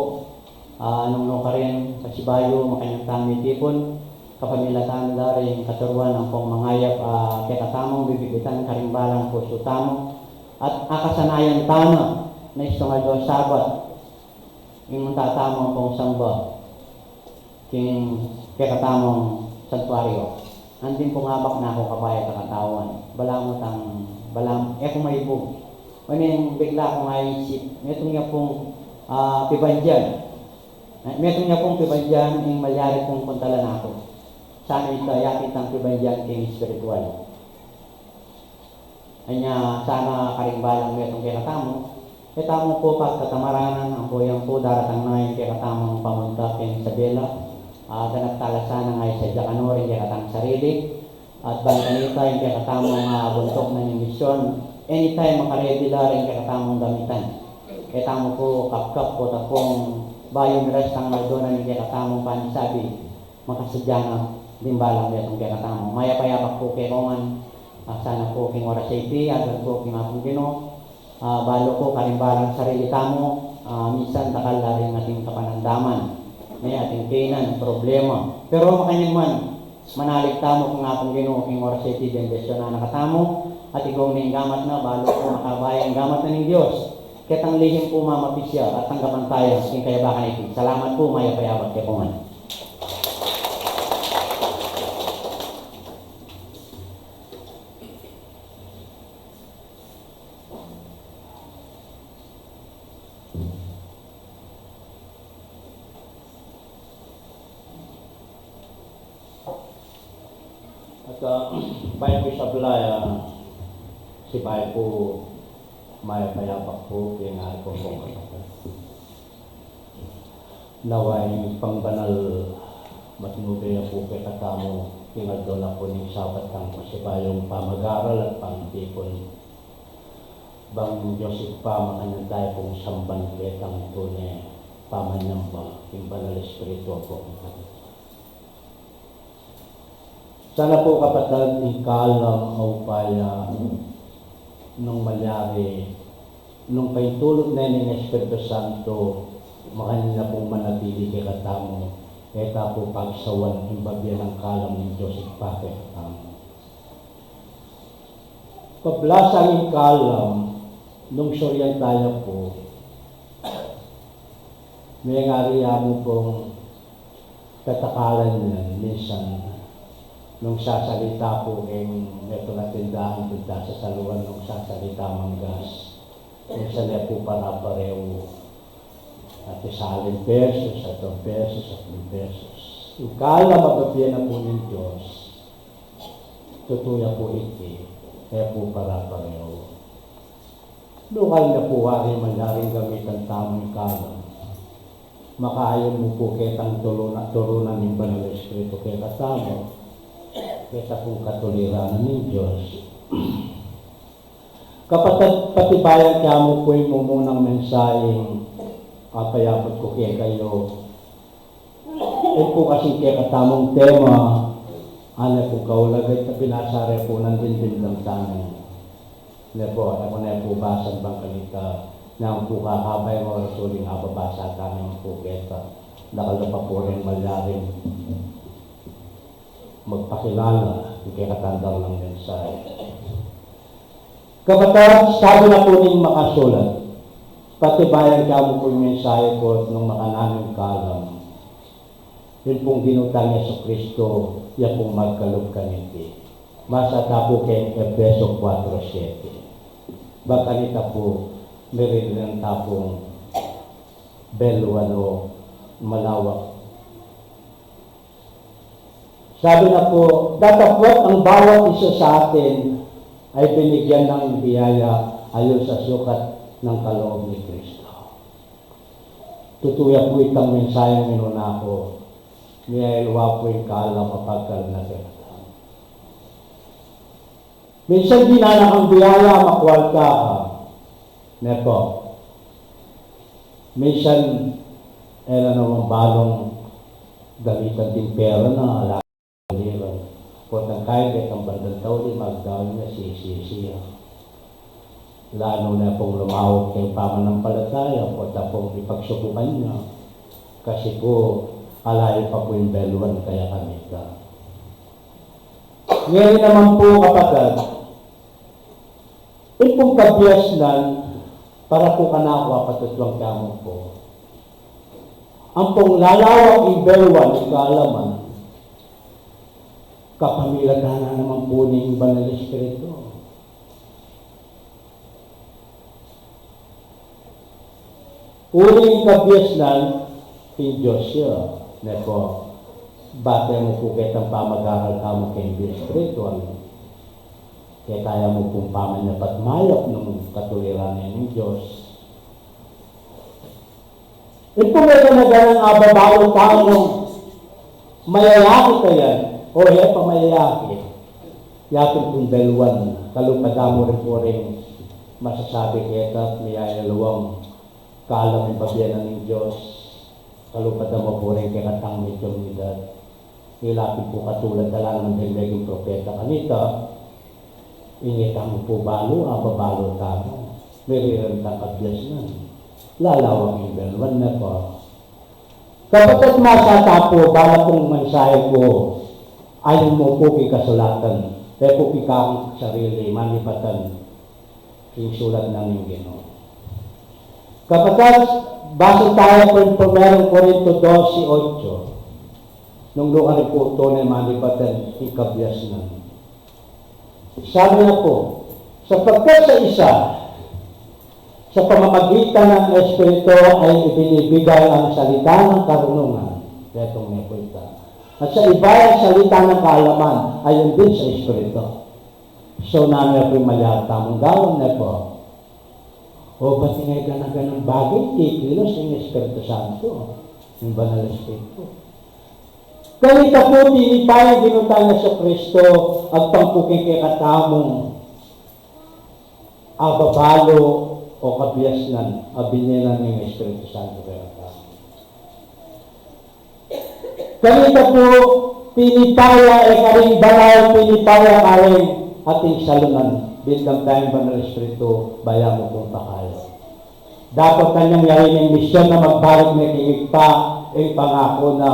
ah, nung nukarin, pasibayu, makanyan tang mitipun, kapamilatan da ring katuruan ampong mangayap, ah, kekatamung bibitbitan karing balang pusu tamu, at akasanayan tana na istung aldo Sabat, ing munta tamu ampong samba king kekatamung santuario. Anting pung abak na ku kabaya ta katawan. Balamu tang, balam, e ku maibug. Oneng bigla kung aisip, metung ya pung, ah, pibandian. Eh, metung ya pung pibandian ing malyari kung puntalan aku. Sana ita, yati tang pibandian king espiritual. Anya sana karing balang metung kekatamu, ketamu pu pagkatamaranan, ampo yang pu daratang na ing kekatamung pamunta keng Isabela, ah, ganap tala sana nga isadya kanu ring kekatang sarili, at bang kanita ing kekatamung, ah, buntuk na ning misyon, anytime makaredi la ring kekatamung gamitan. Ketamu pu kapkap ku ta kung bayu miras tang aldo na ning kekatamung panisabi, makasadya na ding balang metung kekatamu. Mayap a yabak pu kekongan, ah, sana pu king oras a iti, aduan pu king Apung Ginu, ah, balu ku karing balang sarili tamu, ah, minsan dakal la ring ating kapanandaman, ne, ating kainan, problema. Pero makanyan man, manalig tamu king Apung Ginu, king oras a iti, bendisyonan na katamu, at igong ning gamat na, balu ku makabaya ing gamat na ning Dios. Ketang lihim pu mamapisya at tanggapan taya king kayabakan a iti. Salamat pu, mayap a yabak kekongan. At, ah, bayu ku isabla ya, sibayu ku mayap a yabak pu king ari ku pung kapatad. Nawa ing pangbanal matnube ya pu kekatamu king aldo na pu ning Sabat, tang pasibayung pamag-aral at pangtipun. Bang Dios Ibpa, makanyan taya pung samban ketang tune pamanyamba king Banal Espiritu, Apo. Sana pu, kapatad, ing kalam a upaya nung malyari, nung paintulut ne ning Espiritu Santo, makanyan na pung manatili kekatamu, e ta pu pagsawan ing babie nang kalam ning Dios Ibpa kekatamu. Pablasang ing kalam, nung suryan taya pu, mengari ya mu pung katakalan yan, minsan, nung sasalita pu king metung a tindahan, tinda sa saluan, nung sasalita manggas, minsan e pu para-parehu. At isa lim pesos, atlung pesos, atlung pesos. Ing kalam a bibie na pu ning Dios, tutu ya pu iti, e pu para-pareho. Nung kaya pu wari mangyaring gamitan tamu ing kalam, makaayun mu pu ketang turunan, turunan ning Banal a Espiritu kekatamu, keta pung katuliran ning Dios. Kapatad, patibayan ke mu pu ing mumunang mensaheng apayabut ku kekayu. E pu kasi kekatamung tema, ane pu kaulagan, ita binasa re pu nandin dimdam tamu. Ne pu, aku ne pu basan bang kanita, nang pu kakabay mo, uling ababasa tamu pu keta. Dakal na pa pu ring malyaring magpakilala ing kekatang daun nang mensahe. Kapatad, sabi na pu ning makasulat, patibayan ke mu pu ing mensahe ku nung makananu ing kalam. Ing pung Ginu tang Jesucristo, ya pung magkalub kaniti. Masa ta pu keng Efeso kuwatro siyete. Bang kanita pu, miririnan ta pung beluan o malawak. Sabi na pu, datapwat ing bawat isa sa atin ay binigyan ng biyaya ayon sa sukat ng kaloob ni Kristo. Tutu ya pu itang mensaheng minuna ku, miyayalu pu ing kalam a pagkalub na kekatamu. Minsan dinan na kang biyaya, makwalta ka. Ne pu. Minsan, e na naman balung gamitan ding pera na, ala lira. Potang kaya de kang bandang tau di magdaun na sisisi ya. Lalo na pung lumawak keng pamanantalataya, pota pung ipagsubukan na. Kasi pu, ala pa pu ing beluan kaya kanita. Ngeni naman pu, kapatad, ing pung kabiasnan, para pu kanaku, apatutuan ke mu pu. Ampong lalawak ing beluan, ing kaalaman, kapamilatan na naman pu ning Banal a Espiritu. Uling kabiasnan, ing Dios ya, ne pu, bate mu pu ketang pamag-aral tamu keng Espiritu, keta ya mu pung pamanyapat mayap nung katuliran ning Dios. Ing pung e na ganang ababalu tamu, mayayakit a yan, o e pa mayayakit. Yatun pung beluan, kalupa da mu rin pu ring masasabi keta, miyayalu ing kalam ning pabie na ning Dios, kalupa da mu pu ring kekatang medyong edad. Ila pin pu katulad da la naman ding meging propeta kanita, ing e tamu pu balu, ababalu tamu, miriran tang kabiasnan. Lalawak ing beluan na pu. Kapatad, masa ta pu, bala pung mensahe ku, ayun mu pu kikasulatan, e pu kikang sarili, manibatan ing sulat na ning Ginu. Kapatad, basa taya pu ing Primerong Korinto dose otso. Nung luka rin pu tune manibatan ing kabiasnan. Sabi na pu, sapagkat sa isa, sa pamamagitan ng Espiritu ay ibinibigay ang salita ng karunungan. Detong ne pu ita. At sa iba ay salita ng kaalaman, ayon din sa Espiritu. So, nanu ya pu ing malyari tamung gawan, ne pu? O ba't ing e gana-ganang bagay, kikilos ing Espiritu Santo, ing Banal a Espiritu? Kanita pu, tinipa ning Ginu tang Jesucristo, agpang pu keng kekatamung ababalu o kabiasnan a binie na ning Espiritu Santo kekatamu. Kanita pu, tinipa ya, e karing banal, tinipa ya karing ating salunan, binigyan tayang Banal a Espiritu, baya mu pung pakaya. Dapot kanyang yari ning misyon na magbalik ne king Ibpa, ing pangaku na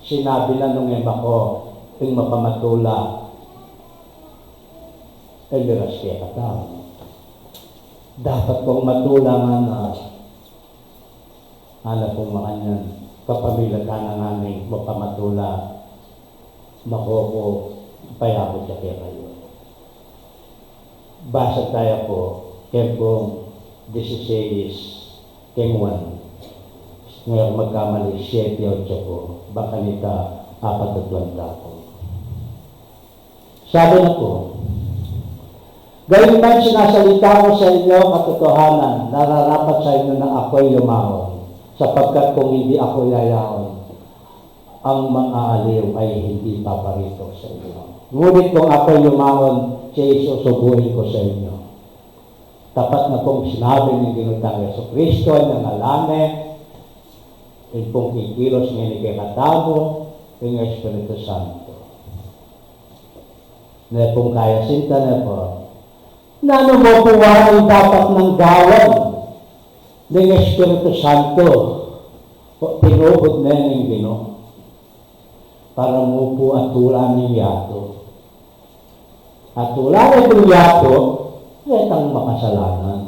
sinabi na nung e mako, ing mapamatula, e miras kekatamu. Dapat pung matula ngana, ala pung makanyan, kapamilatan na ngana ning mapamatula, mako ku payabut ya kekayu. Basa taya pu, keng Juan dise-seis, keng Juan. Ngeni magkamali, siyete otso ku, bang kanita apat at wanta ku. Sabi na pu, Gayunman sinasalita ku sa inyo katotohanan, nararapat sa inyo na ako'y lumaon, sapagkat kung hindi ako yayaon, ang mga aliw ay hindi paparito sa inyo. Ngunit kung ako'y lumaon, siya isusuguin ko sa inyo. Tapat na pung sinabi ning Ginu tang Jesucristo, ing ngalan ne, ing pung kikilos ngeni kekatamu, ing Espiritu Santo. Ne pung kaya sinta ne pu, nanu mu pu ing dapat nang gawan ning Espiritu Santo, o tinuhod ne ning Ginu, para mu pu atulan ing yatu. Atulan ne pu ing yatu, detang makasalanan.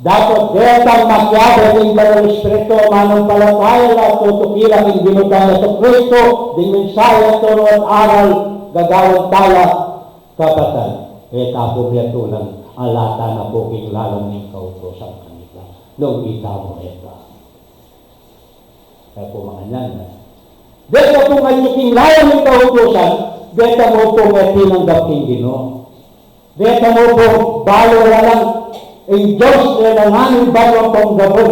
Dapat detang makiabe ning Banal Espiritu, manung palataya la, tutuki la king Ginu tang Jesucristo, ding mensahe, turu at aral, gagawan tala, kapatad. E ta pu miyatulan, ala ta na pu king lalam ning kautusan kanita. Nung ita mu e ta. Kaya pu makanyan na. Deta pu nga king lalam ning kautusan, deta mu pu nga tinanggap king Ginu. Deta mu pu balu la lang ing Dios, e la nanu ing banwang panggabun,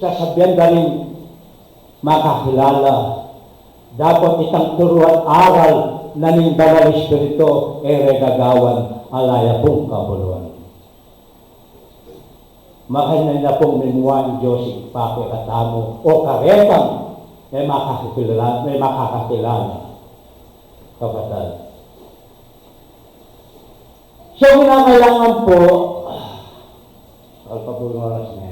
sasabian da ring makakilala. Dapat itang turu at aral na ning Banal Espiritu, e re gagawan, ala ya pung kabuluan. Makanyan na pung mimua ing Dios Ibpa kekatamu, o karetang, e makakakilala, e makakakilala. Kapatad. So, kinakailangan pu, alpa pu ing oras ne.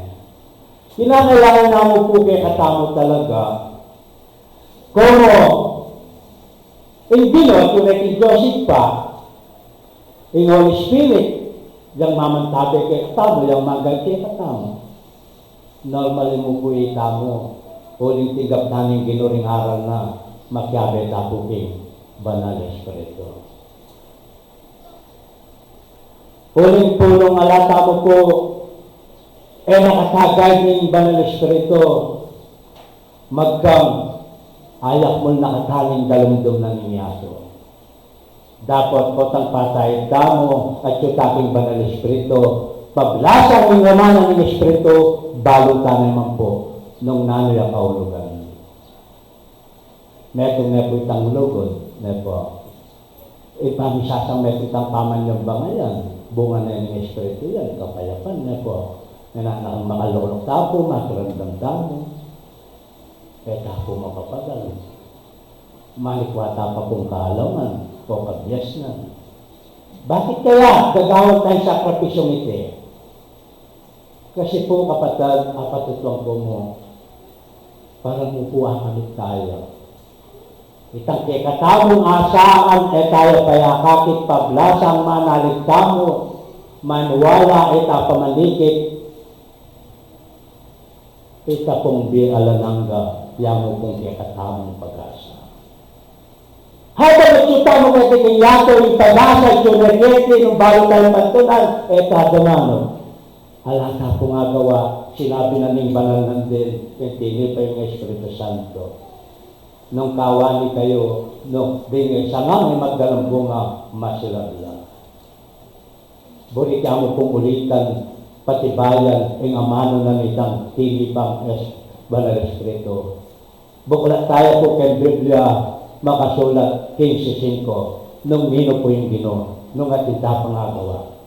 Kinakailangan na mu pu kekatamu talaga, komu, ing Ginu, tune king Dios Ibpa, ing Holy Spirit, yang mamantabe kekatamu, yang magad kekatamu. Normal mu pu itamu, uling tinggap na ning Ginu ring aral na, makiabe ta pu king Banal Espiritu. Uling pu nung ala tamu pu, e na katagay ning Banal Espiritu, magkang ayakmul na kata ning dalumdum na ning yatu. Dapat potang patay tamu, atyu ta king Banal Espiritu, pablasang ning laman ning Espiritu, balu ta naman pu, nung nanu ya kaulugan. Metung ne pu itang lugud, ne pu. Ipamisasang metung itang pamanyambangan yan, bunga ne ning Espiritu yan, kapayapan, ne pu. Nanu nang makaluluk ta pu, makiramdam tamu. E ta pu mapapagal. Malikwa ta pa pung kaalaman, o kabiasnan. Bakit kaya gagawan tayang sakripisyung iti? Kasi pu, kapatad, apatutuan ku mu, para mu pu akamit taya. Itang kekatamung asaan, e taya payakakit pablasang manalig tamu, maniwala, e ta pamanikit, ita pung bie alang angga, ya mu pung kekatamung pag-asa. Habang atyu tamu keti king yatu, ing pag-asa, atyu ne keti, nung balu tayang pantunan, e ta damanu. Ala ta pung agawa, sinabi na ning banal nandin, king tinipa ning Espiritu Santo. Nung kawani kayu, nung ding sangang e magdalang bunga, masilab la. Buri tamu pung ulitan, patibayan, ing amanu na nitang tinipang es-, Banal Espiritu. Buklat taya pu keng Biblia, makasulat, kinse singko, nung ninu pu ing Ginu, nung atin ta pung agawa.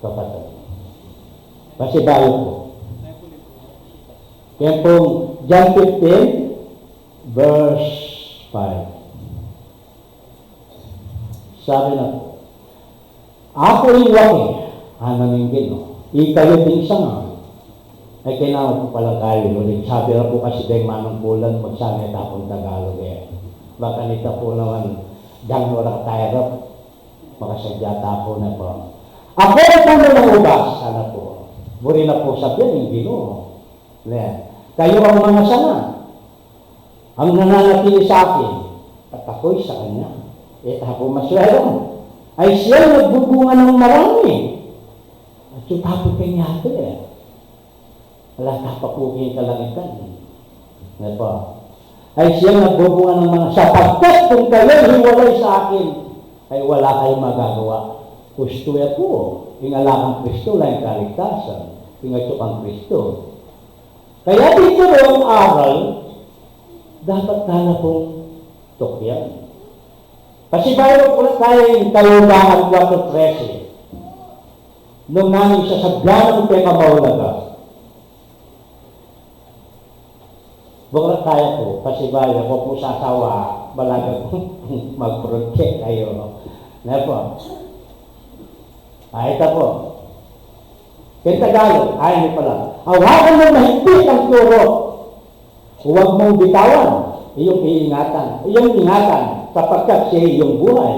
Kapatad. Pasibayu pu. Keng pung John fifteen, verse five. Sabi na pu, "Aku ing wake," ngana ning Ginu, "ikayu ding sanga." E kena ku pala kayu, uling sabi na pu kasi deng manungkulan, magsanga tamu pung Tagalog e. Bang kanita pu naman, dang ora taya rap, makasadya ta pu ne pu. "Aku ing puno nang ubas," ngana pu. Buri na pu sabian ning Ginu. Ne, "Kayu ang mga sanga. Ang nananatili sa akin, at ako'y sa kanya." E ta pu maswela. Ay siyang nagbubunga ng marami. Atyu ta pu keng yatu e. Ala ta pa pu keng kalangitan. Nepa. Ay siyang nagbubunga ng mga, sapagkat kung kayo'y hiwalay sa akin, ay wala kayong magagawa. Gusto ya po, ing ala kang Kristo, ala ing kaligtasan, ing atyu kang Kristo. Kaya dito rin aral, dapat tala pong tukyan. Kasi bayo ko na tayo yung Kalubangan kwatro trese. Nung nanu ing sasabyan ng pekamaulaga. Buklat tayo po, pasibayu, ako po sasawa, balaga po magprotek kayo. Nepa. Ay, ita po. Keng Tagalog, ay, hindi pala. Hawakan mong mahigpit ang turo. Huwag mong bitawan. Iyong iingatan. Iyong ingatan, sapagkat siya iyong buhay.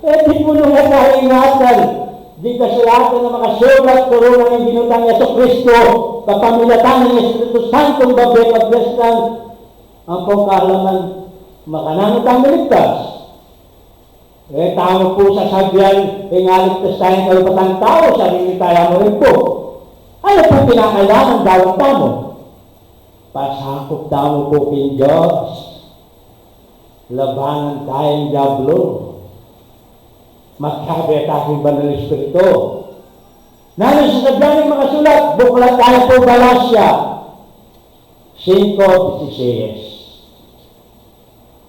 E di po nung nasa ingatan, di kasulatan na makasulat, turu na ning Ginu tang Jesucristo, kapamilatan ning Espiritu Santo, babie pagdestan, ang pong kaalaman, makananu tang miligtas. E tamu po sasabyan, e, nga ligtas tayong kalupatan tau, sarili tayo mo rin po. Ano po pinakailangan dapat tamu? Pasakup tamu po king Dios. Labanan tayong Diablo. Magkabe tayo king Banal Espiritu. Nanu ing sasabyan ning makasulat? Buklat tayo po Galacia singko dieciséis.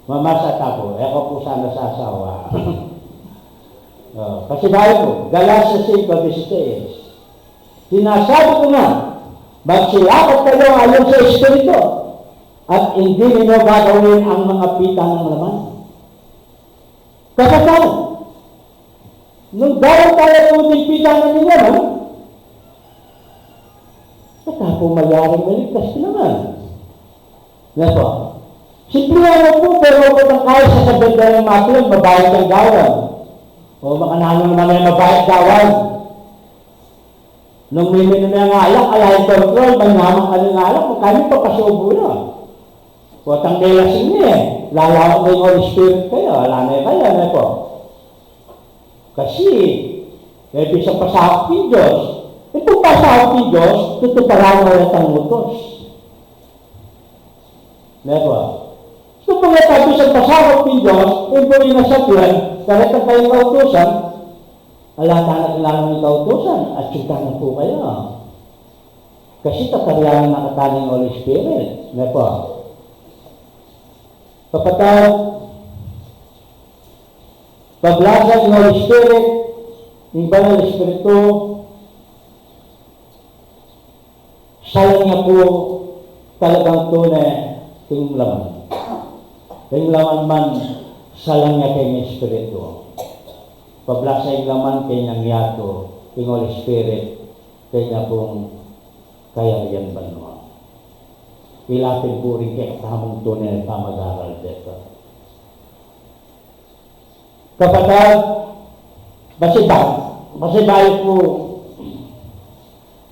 Mamasa ta po, e ko po sana sasawa. O, pasibayu po, Galacia singko dieciséis. Sinasabi ko nga, magsilakad kayo ayon sa Espiritu, at hindi ninyo gagawin ang mga pita ng laman. Kapatad, nung gawa tayo po ng pita ng laman, baka po mayari maligtas ka naman. Nepa. Simple lang po, pero kung ang kaya sa sabay ng mga mabayat kang gawan. O makananu naman ay mabayat gawan. Nung miminom ya ng alak, ala ing kontrol, mayaman ka ning alak, kung kaya papasubu na. Kotang melasing na e, lalawak na ing Holy Spirit kayo, ala na kayo, nepa. Kasi, e bisa pasakop king Dios. Ing pasakop king Dios, tutuparan na retang utos. Nepa. So, pag natabi sa pasakop king Dios, ing puri na sabyan, kareta kayong kautusan, ala tana kailangan ning kautusan, atyu tana po kaya. Kasi tatarian na katamu ning Holy Spirit. Nepa. Kapatad, pablasan ning Holy Spirit, ing Banal Espiritu, salang ya po talagang tune king laman. Ing laman man, salang ya king Espiritu. Pablasan ing laman keng yatu, ing Holy Spirit, keng yapung kayarian banua. Ila pin puri king kekatamung tune pamag-aral deta. Kapatad, pasiba-, pasibayu po,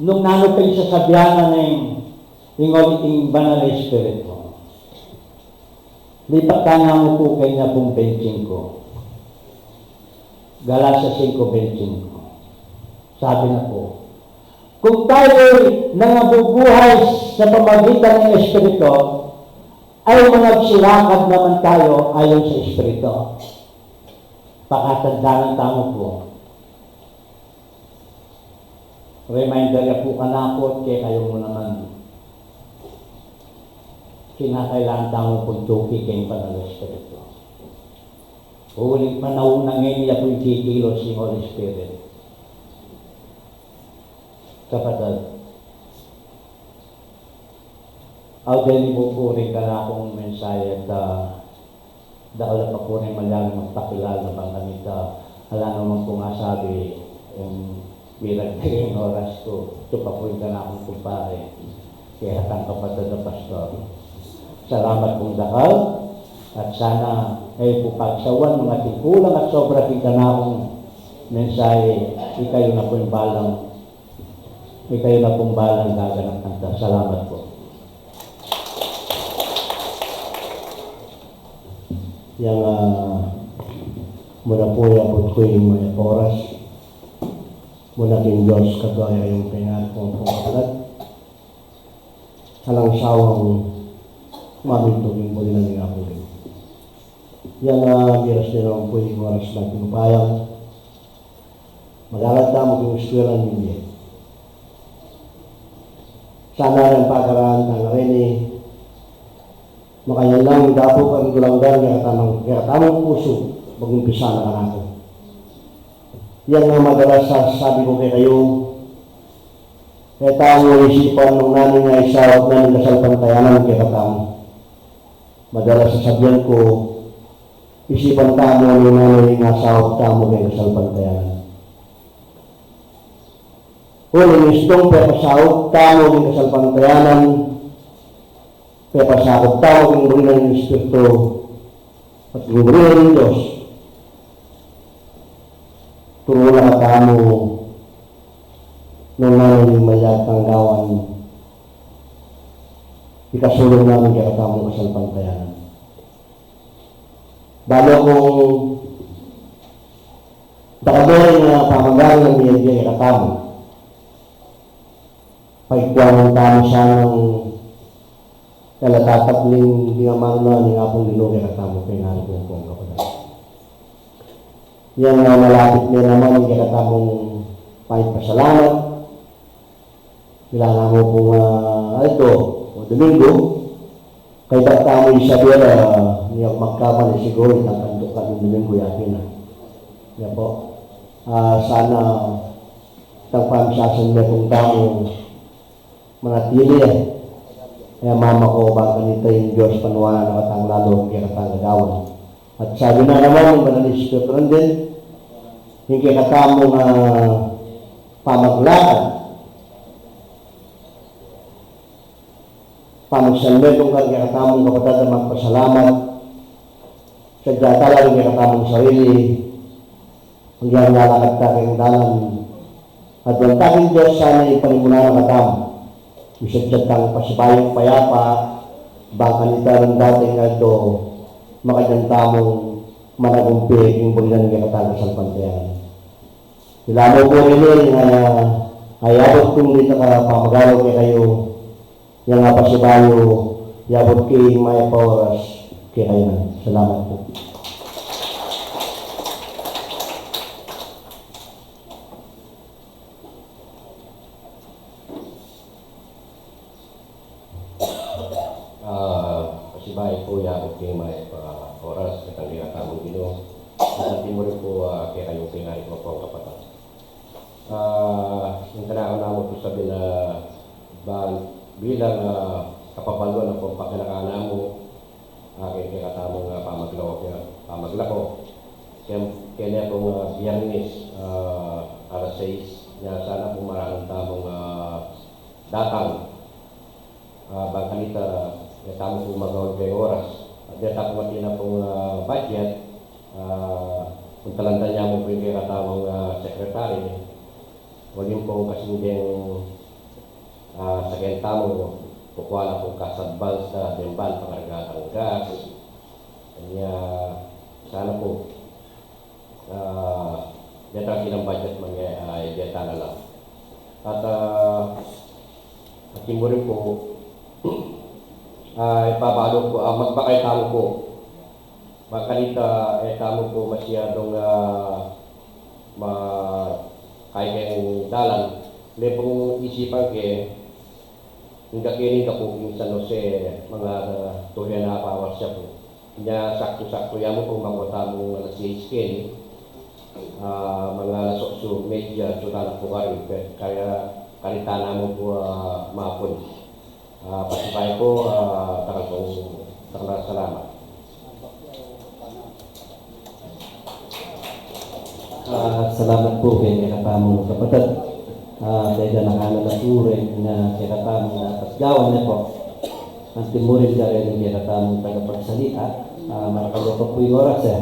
nung nanu pin sasabyan na ning, ning, ning Banal Espiritu. Lipat tana mu po keng yapung bentesingko. Galacia singko bentesingko. Sabi na po, kung tayo'y nangabubuhay sa pamagitan ng Espiritu, ay managsilakad naman tayo ayon sa Espiritu. Pakatandanan tamu po. Reminder ya po kanaku at kekayu mu naman. Kinakailangan tamu pung tuki keng Banal a Espiritu. Uling panaun na ngeni ya pu ing kikilos ning Holy Spirit. Kapatad, audeni mu pu ring kanakung mensahe at, ah, dakal a pa pu ring malyari magpakilala bang kanita, ala naman pung asabi, ing bilang ning oras ku, itu pa pu ing kanakung kumpare. Kaya tang kapatad a pastor, salamat pung dakal, at sana kayu pu pagsauan, mangating kulang at sobra king kanakung mensahe, ikayu na pu ing balang, ikayu na pu ing balang gaganap kanta. Salamat pu. Yang, ah, muna pu, abut ku ing mayap a oras. Muna king Dios, kaduaya ing pengat kung pungkalat. alang sawang mamintu king burilan ning Apung Ginu. Yang, ah, miras ne naman pu ing oras na tinupayang mag-aral tamu king eskwela ning bie. Sana ing pagaraan tang reni, makanyan lang dapat pang dulanggan kekatamung, kekatamung pusu, mag-umpisa na kanaku. Yang, ah, madalas sasabi ku kekayu, e tamu isipan nung nanu ing isaup na ning kasalpantayanan kekatamu. Madalas sasabian ku, isipan tamu nung nanu ing isaup tamu king kasalpantayanan. Uling istung pepasaup tamu king kasalpantayanan, pepasaup tamu king burilan ning Espiritu, at king burilan ning Dios. Turu na katamu nung nanu ing mayap tang gawan, ikasulung na ning kekatamung kasalpantayanan. Balu kung dakal ing, ah, pamagalan na mie kekatamu. Paikuanan tamu sanang e la tatabling ding amanu na ning Apung Ginu kekatamu, pengari kung pung kapatad. Yang, ah, malapit ne naman ing kekatamung pamipasalamat. Kailangan mu pung, ah, aldo o Domingo, kaybat tamu Isabela, ah, nia magkapan siguru itang kantuk ka ning Domingo ya pin a. Ya pu. Ah, sana itang pamisasanmetung tamu manatili, e. E, mama ku, bang kanita ing Dios panuanan na katang lalu kekatang gagawan. At sabi na naman ning Banal a Espiritu, nandin ing kekatamung, ah, pamaglakad. Pamisanmetung kang kekatamung kapatad a magpasalamat. Sadya tala ring kekatamung sarili, agyang lalakad ta keng dalan. At aduan ta king Dios sana ing panimunan na katamu. Misadya tang pasibayung payapa, bang kanita ring dating aldo, makanyan tamung managumpe king burilan ning kekatang kasalpantayanan. Ila mu pu rin ing, ah, ayabut kung dita ka pamagalo kekayu, yang, ah, pasibayu, yabut king mayap a oras kekayu na. Salamat pu. Ah, pasibayu pu, yabut king mayap a oras kekatang kekatamung Ginu. At anti mu rin pu, ah, kekayu pengari ku pung kapatad. Ah, ing kanaku namu pu sabi na ba, bilang, ah, kapabaluan na pung paganakan namu, ah, keng kekatamung, ah, pamaglako, keng pamaglako. Keng, kene pung, ah, Biyernes, ah, alas sais, nya sana pung maranun tamung, ah, datang. Ah, bang kanita, e tamu pu magawan keng oras. At e tamu pu matina pung, ah, budget, ah, kung talandan ya mu pu ing kekatamung, ah, secretary, uling pu kasing deng, ah, saken tamu, kukua na pu kas advance da deng ban pangarga tang gas. Kanya, sana pu. Ah, deta keng budget mangge, ah, deta na la. At, ah, at ing buri ku, ah, ipabalu ku, ah, magbakay tamu pu. Bang kanita, e tamu pu masyadung, ah, ma-, kaya keng dalan. Lepung isipan ke, ing keni, ing kaku king San Jose, manga, ah, two and a half hours ya pu. Nya saktu-saktu ya mu pung mako tamung alas sais keni, ah, manga alas otsu medya, atsu tana pu karin, kaya karita na mu pu, ah, mapun. Ah, pasibayu pu, ah, dakal pung, dakal a salamat. Ah, salamat pu keng kekatamung kapatad. Ah, kaya na kanan na pu rin ing kekatamung, ah, pasgawan ne pu. Anti mu rin kareng kekatamung tagapagsalita. Ah, marakal ya pa pu ing oras, e.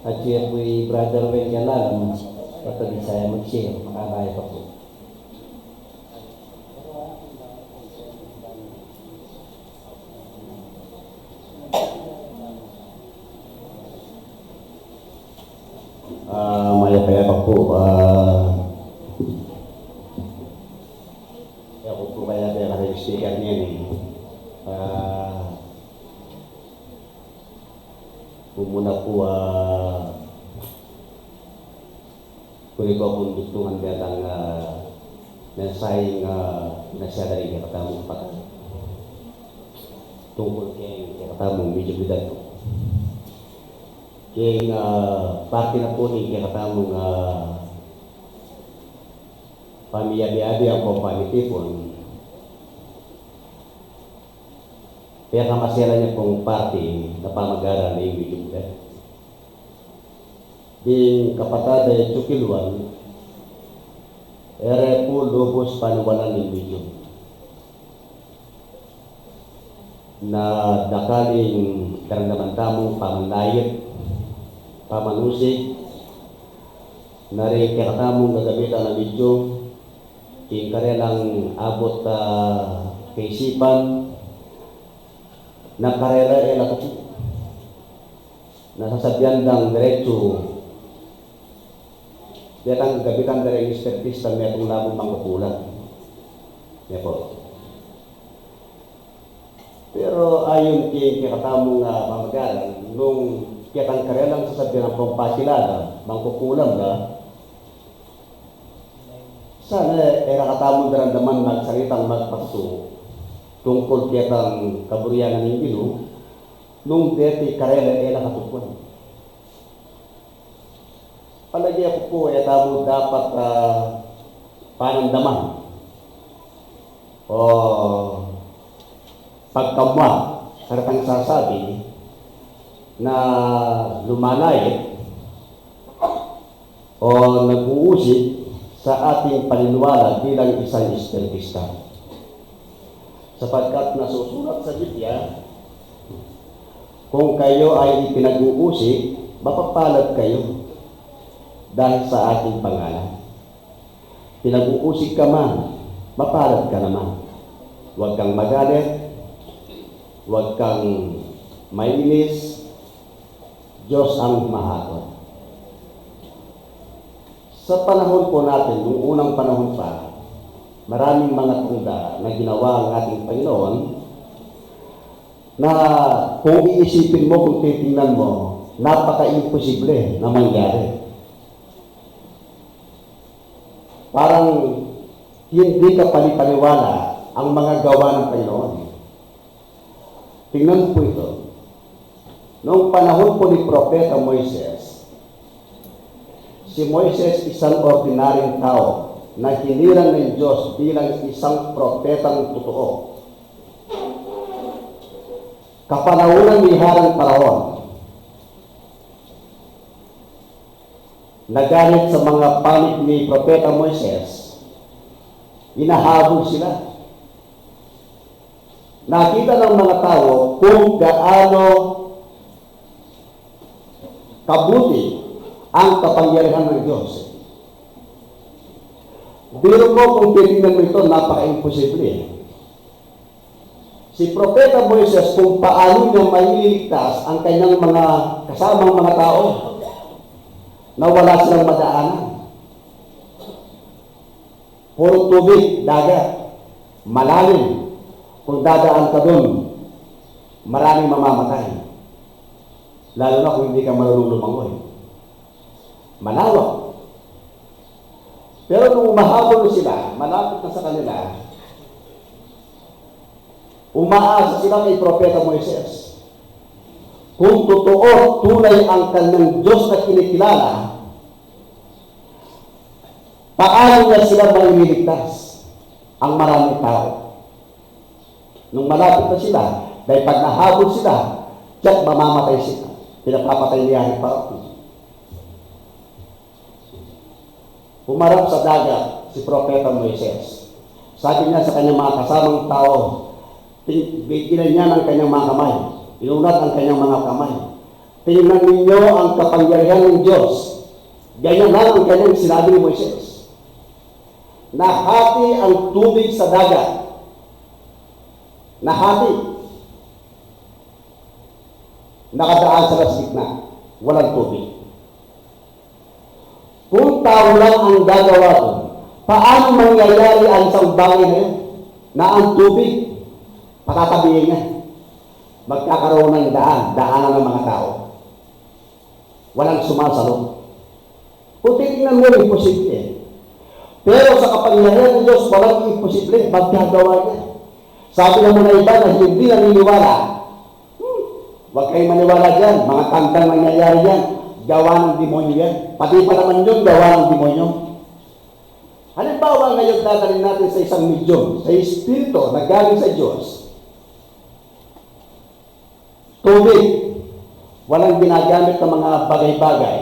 At ya pu i Brother Weng Yalalam, kapatad, isaya mag-share, makakaya pa pu. Ah, mayap a yabak pu, ah, yabak pu kaya, kaya kami Sikat niya ni, ah, mumuna ku, ah, kuri ku pung dugtungan detang, ah, mensaheng, ah, pinasyada ning kekatamung patay. Tungkul keng kekatamung medyo edad ku. Keng, ah, parti na pu ning kekatamung, ah, pamiyabe-abe ampong pamitipun, pekamaselan ya pung parti na pamagaran ning medium death. Ding kapatad a Chukiluan, e re pu lubus paniwalan ning medium. Na dakal ing daramdaman tamung pamanlait, pamanusig, na ring kekatamung gagamitan a medium, ing karelang abut a kaisipan, na karela e la tutu. Na sasabian dang diretsu, detang gagamitan da ring espiritista metung la mung mangkukulam. Ya pu. Pero ayun king kekatamung, ah, pamagaran, nung ketang karelang sasabian ampong pakilala, mangkukulam da, sana e ra katamu daramdaman magsalitang magpatutu tungkul ketang kaburian ning Ginu, nung deti karela e la katutuan. Palage ku pu, e tamu dapat, ah, panandaman o pagkamua karetang sasabi na lumalait o nag-uusig sa ating paniniwala bilang isang espiritista. Sapagkat nasusulat sa Biblia, "Kung kayo ay ipinag-uusig, mapapalad kayo dahil sa aking pangalan." Pinag-uusig ka man, mapalad ka naman. Huwag kang magalit, huwag kang mainis, Diyos ang humahatol. Sa panahon po natin, nung unang panahon pa, maraming mga tanda na ginawa ng ating Panginoon na kung iisipin mo, kung titingnan mo, napaka-imposible na mangyari. Parang hindi ka panipaniwala ang mga gawa ng Panginoon. Tingnan po ito. Noong panahon po ni Propeta Moises, si Moises isang ordinaryong tao na hinirang ng Diyos bilang isang propetang totoo. Kapanahunan ni Harang Paraon, nagalit sa mga pamit ni Propeta Moises, hinahabol sila. Nakita ng mga tao kung gaano kabuti ang kapangyarihan ng Diyos. Biro mo kung titingnan mo ito, napaka-imposible. Si Propeta Moises, kung paano niya maililigtas ang kanyang mga kasamang mga tao na wala silang madaanan. Puro tubig, dagat, malalim. Kung dadaan ka dun, maraming mamamatay. Lalo na kung hindi ka marunong lumangoy. Malawak. Pero nung umahabol sila, malapit na sa kanila, umaasa sila kay Propeta Moises. Kung totoo, tunay ang kanyang Diyos na kinikilala, paano niya sila maililigtas, ang maraming tao? Nung malapit na sila, dahil pag nahabol sila, tiyak mamamatay sila. Pinapapatay niya rin pa. Humarap sa dagat si Propeta Moises. Sabi niya sa kanyang mga kasamang tao, tin-, binigyang niya ng kanyang mga kamay. Inunat ang kanyang mga kamay. "Tingnan ninyo ang kapangyarihan ng Diyos." Ganyan lang ang kanyang sinabi ni Moises. Nahati ang tubig sa dagat. Nahati. Nakadaan sa gitna. Walang tubig. Kung tao lang ang gagawa dun, paano mangyayari ang isang bagay na yun? na ang tubig, patatabihin niya. Magkakaroon ng daan, daanan ng mga tao. Walang sumasalok. Kung titignan mo, imposible. Pero sa kapangyarihan ng Diyos, walang imposible. Magagawa niya. Sabi ng mga iba na hindi naniniwala, "Hmm, huwag kayong maniwala dyan. Mga tandang nangyayari yan. Gawa ng demonyo yan." Pati pa naman yun, gawa ng demonyo. Halimbawa ngayon, dadalhin natin sa isang medium, sa espiritu na galing sa Diyos. Tubig, walang ginagamit ng mga bagay-bagay.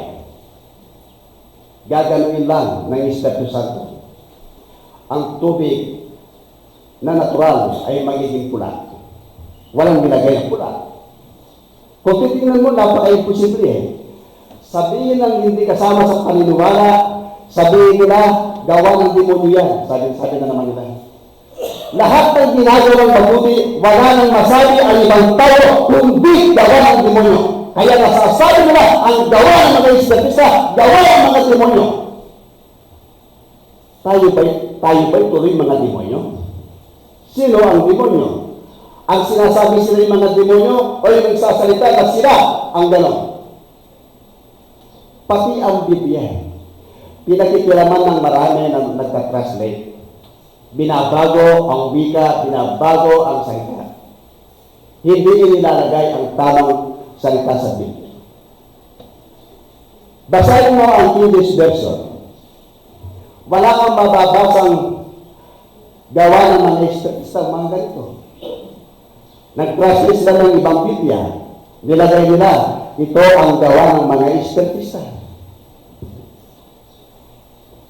Gaganuin lang ng Espiritu Santo. Ang tubig na natural ay magiging pula. Walang nilagay na pula. Kung titingnan mo, napaka-imposible eh. Sabihin ng hindi kasama sa paniniwala, sabihin nila, "Gawa ng demonyo yan." Sabi, sabi na naman nila. Lahat ng ginagawang mabuti, wala nang masabi ang ibang tao, kundi gawa ng demonyo. Kaya nasasabi nila, ang gawa ng mga espiritismo, gawa ng mga demonyo. Tayo ba'y, tayo ba'y tuloy mga demonyo? Sino ang demonyo? Ang sinasabi sila yung mga demonyo o yung nagsasalita na sila ang ganon? Pati ang Biblia, pinakikiraman ng marami na nagka-translate. Binabago ang wika, binabago ang salita. Hindi inilalagay ang tamang salita sa Biblia. Basahin mo ang English version. Wala kang mababasang gawa ng mga espiritismo, mga ganito. Nag-translate sila ng ibang Biblia. Nilagay nila, ito ang gawa ng mga espiritismo.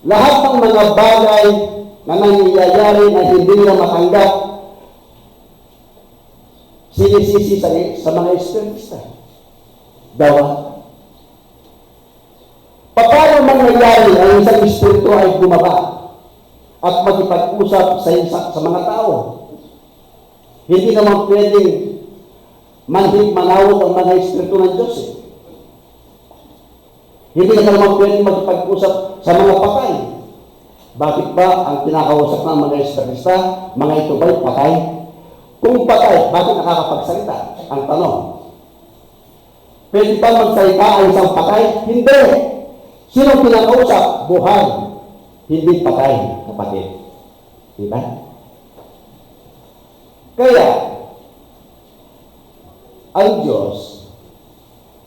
Lahat ng mga bagay na nangyayari na hindi nila matanggap, sinisisi sa, sa mga espiritismo. Gawa. Paano mangyayari ang isang espiritu ay bumaba at makipag-usap sa, isa, sa mga tao? Hindi naman pwedeng manhid manawag ang mga espiritu ng Diyos eh. Hindi na naman pwedeng makipag-usap sa mga patay. Bakit ba ang kinakausap ng mga espiritismo, mga ito ba'y patay? Kung patay, bakit nakakapagsalita? Ang tanong. Pwede ba magsalita ang isang patay? Hindi. Sino kinakausap? Buhay. Hindi patay, kapatid. Di ba? Kaya, ang Diyos,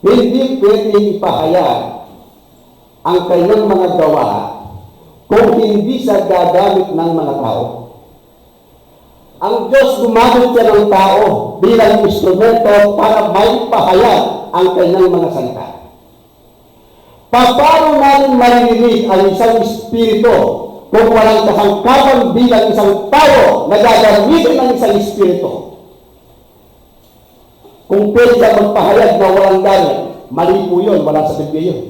hindi pwedeng ipahayag ang kanyang mga gawa kung hindi siya gagamit ng mga tao. Ang Diyos gumamit siya ng tao bilang instrumento para maipahayag ang kanyang mga salita. Paano natin maririnig ang isang espiritu kung walang kasangkapan bilang isang tao na gagamitin ng isang espiritu? Kung pwede ka magpahayag na walang galit, mali po yun, wala sa Biblia yun.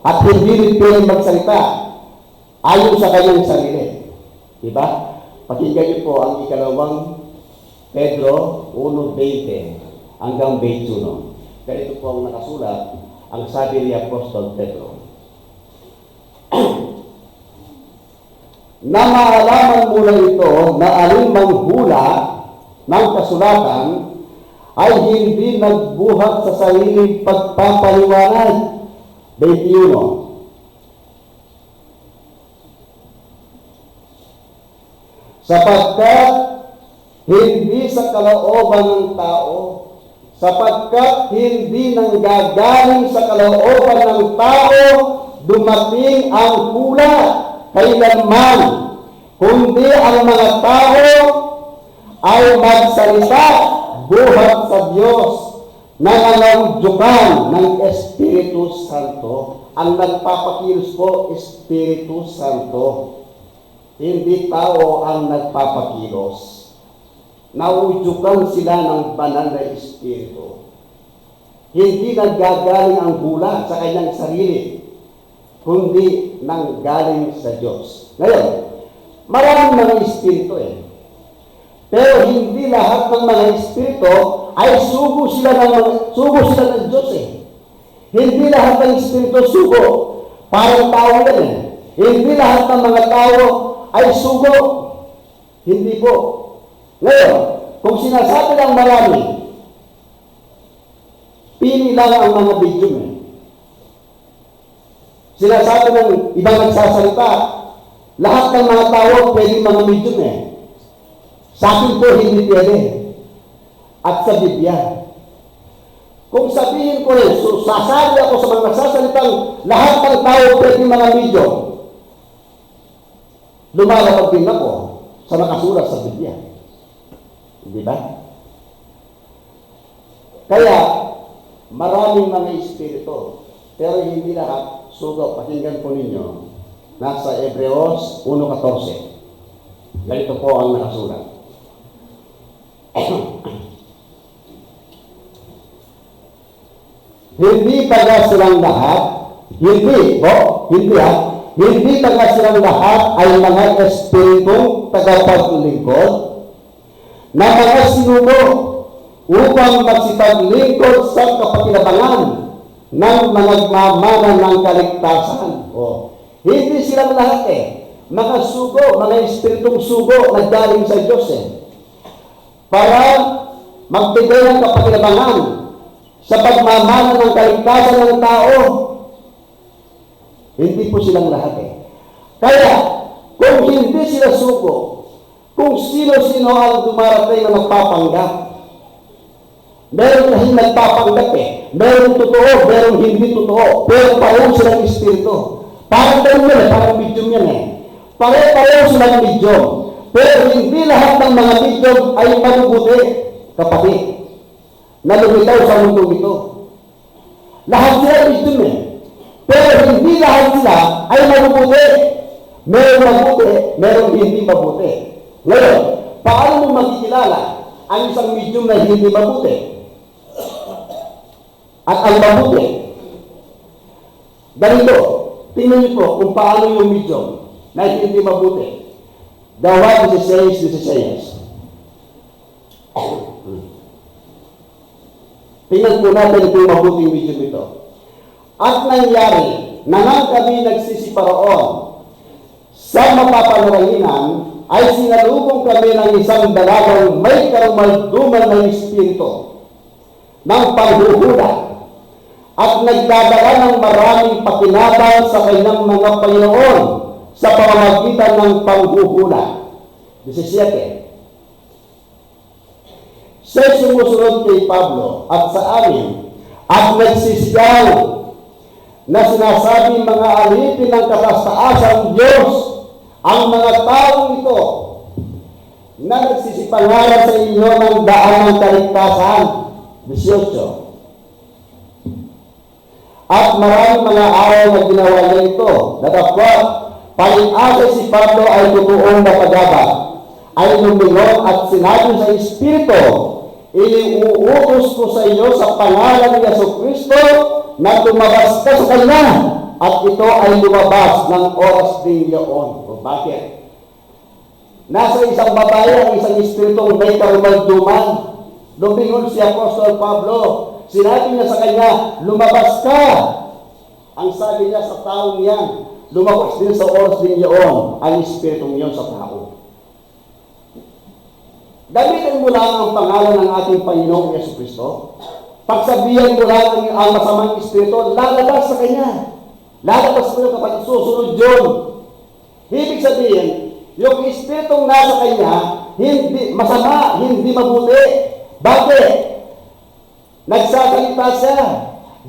At hindi rin pwede magsalita ayon sa kanyang sarili. Di ba? Pakinggan niyo po ang ikalawang Pedro uno veinte hanggang veintiuno. Ganito po ang nakasulat, ang sabi ni Apostol Pedro, na maalaman mo na ito, na alinmang hula ng kasulatan ay hindi nagbuhat sa sariling pagpapaliwanag. Veintiuno. Sapagkat hindi sa kalooban ng tao, sapagkat hindi nanggagaling sa kalooban ng tao dumating ang hula kailanman, kundi ang mga tao ay magsalita buhat sa Diyos na nangaudyukan ng Espiritu Santo. Ang nagpapakilos po, Espiritu Santo. Hindi tao ang nagpapakilos. Naudyukan sila ng banal na Espiritu. Hindi nanggagaling ang hula sa kanyang sarili, kundi nanggaling sa Diyos. Ngayon, maraming mga espiritu eh. Pero hindi lahat ng mga espiritu ay sugo sila ng mga, sugo sila ng Diyos eh. Hindi lahat ng espiritu sugo. Parang tao yan eh. Hindi lahat ng mga tao ay sugo. Hindi po. Ngayon, kung sinasabi ng marami, pili lang ang mga medium eh. Sinasabi ng ibang nagsasalita, lahat ng mga tao pwede mga medium eh. Sa akin po, hindi pwede. At sa Biblia, kung sabihin ko rin, so, sasabi ako sa mga nagsasalitang lahat ng tao pwede mga medium, lumalabag din ako sa nakasulat sa Biblia. Di ba? Kaya, maraming mga espiritu, pero hindi lahat sugo. Pakinggan po ninyo, nasa Hebreos uno catorce. Ganito po ang nakasulat. Hindi taga silang lahat, hindi po, hindi ha, hindi taga silang lahat ay mga espiritong tagapaglingkod na mga sinugo upang magsipaglingkod sa kapakinabangan ng mga nagmamana ng kaligtasan. O, hindi silang lahat eh. Mga sugo, mga espiritong sugo na galing sa Diyos eh. Para magbigay ng kapakinabangan sa pagmamana ng kaligtasan ng tao. Hindi po silang lahat eh. Kaya, kung hindi sila sugo, kung sino-sino ang dumarating na magpapanggap, meron kasing nagpapanggap eh. Meron totoo, meron hindi totoo. Pero pareho silang espiritu. Parang ganun yan eh, parang medium yan eh. Pare-pareho silang medium. Pero hindi lahat ng mga medium ay mabubuti, kapatid, na lumitaw sa mundong ito. Lahat sila medium eh. Pero hindi lahat sila ay mabubuti. Merong mabuti, merong hindi mabuti. Ngayon, paano mo makikilala ang isang medium na hindi mabuti? At ang mabuti? Ganito, tingnan niyo po kung paano yung medium na hindi mabuti. Gawa disisais disisais. Tingnan po natin itong mabuting medium ito. At nangyari na nang kami nagsisiparoon sa mapapanalanginan, ay sinalubong kami ng isang dalagang may karumalduman na espiritu ng panghuhula at nagdadala ng maraming pakinabang sa kanyang mga Panginoon sa pamamagitan ng panghuhula. Disisiyete. Siya'y sumusunod kay Pablo at sa amin, at nagsisigaw na sinasabing, "Mga alipin ng kataas-taasang Diyos ang mga taong ito na nagsisipangaral sa inyo ng daan ng kaligtasan." Disiotso. At maraming mga aral na ginawa niya ito. Datapwat, paling-asa si Pablo ay totoong mapagabal, ay lumingon at sinabi sa Espiritu, "Iniuutos ko sa iyo sa pangalan ni Jesu Kristo na lumabas ka sa kanya." At ito ay lumabas ng oras ding yaon. O bakit? Nasa isang babae ang isang espiritong may karumalduman. Lumingon si Apostol Pablo. Sinabi niya sa kanya, "Lumabas ka." Ang sabi niya sa taong yan, lumabas din sa oras din yaon ang espiritong yon sa tao. Gamitin mo lang ang pangalan ng ating Panginoong Yesu Kristo. Pagsabihan mo lang ang, ang masamang espiritu, lalabas sa kanya. Lalabas mo yung kapatid, susunod yun. Ibig sabihin, yung espiritong nasa kanya, hindi masama, hindi mabuti. Bakit? Nagsasalita siya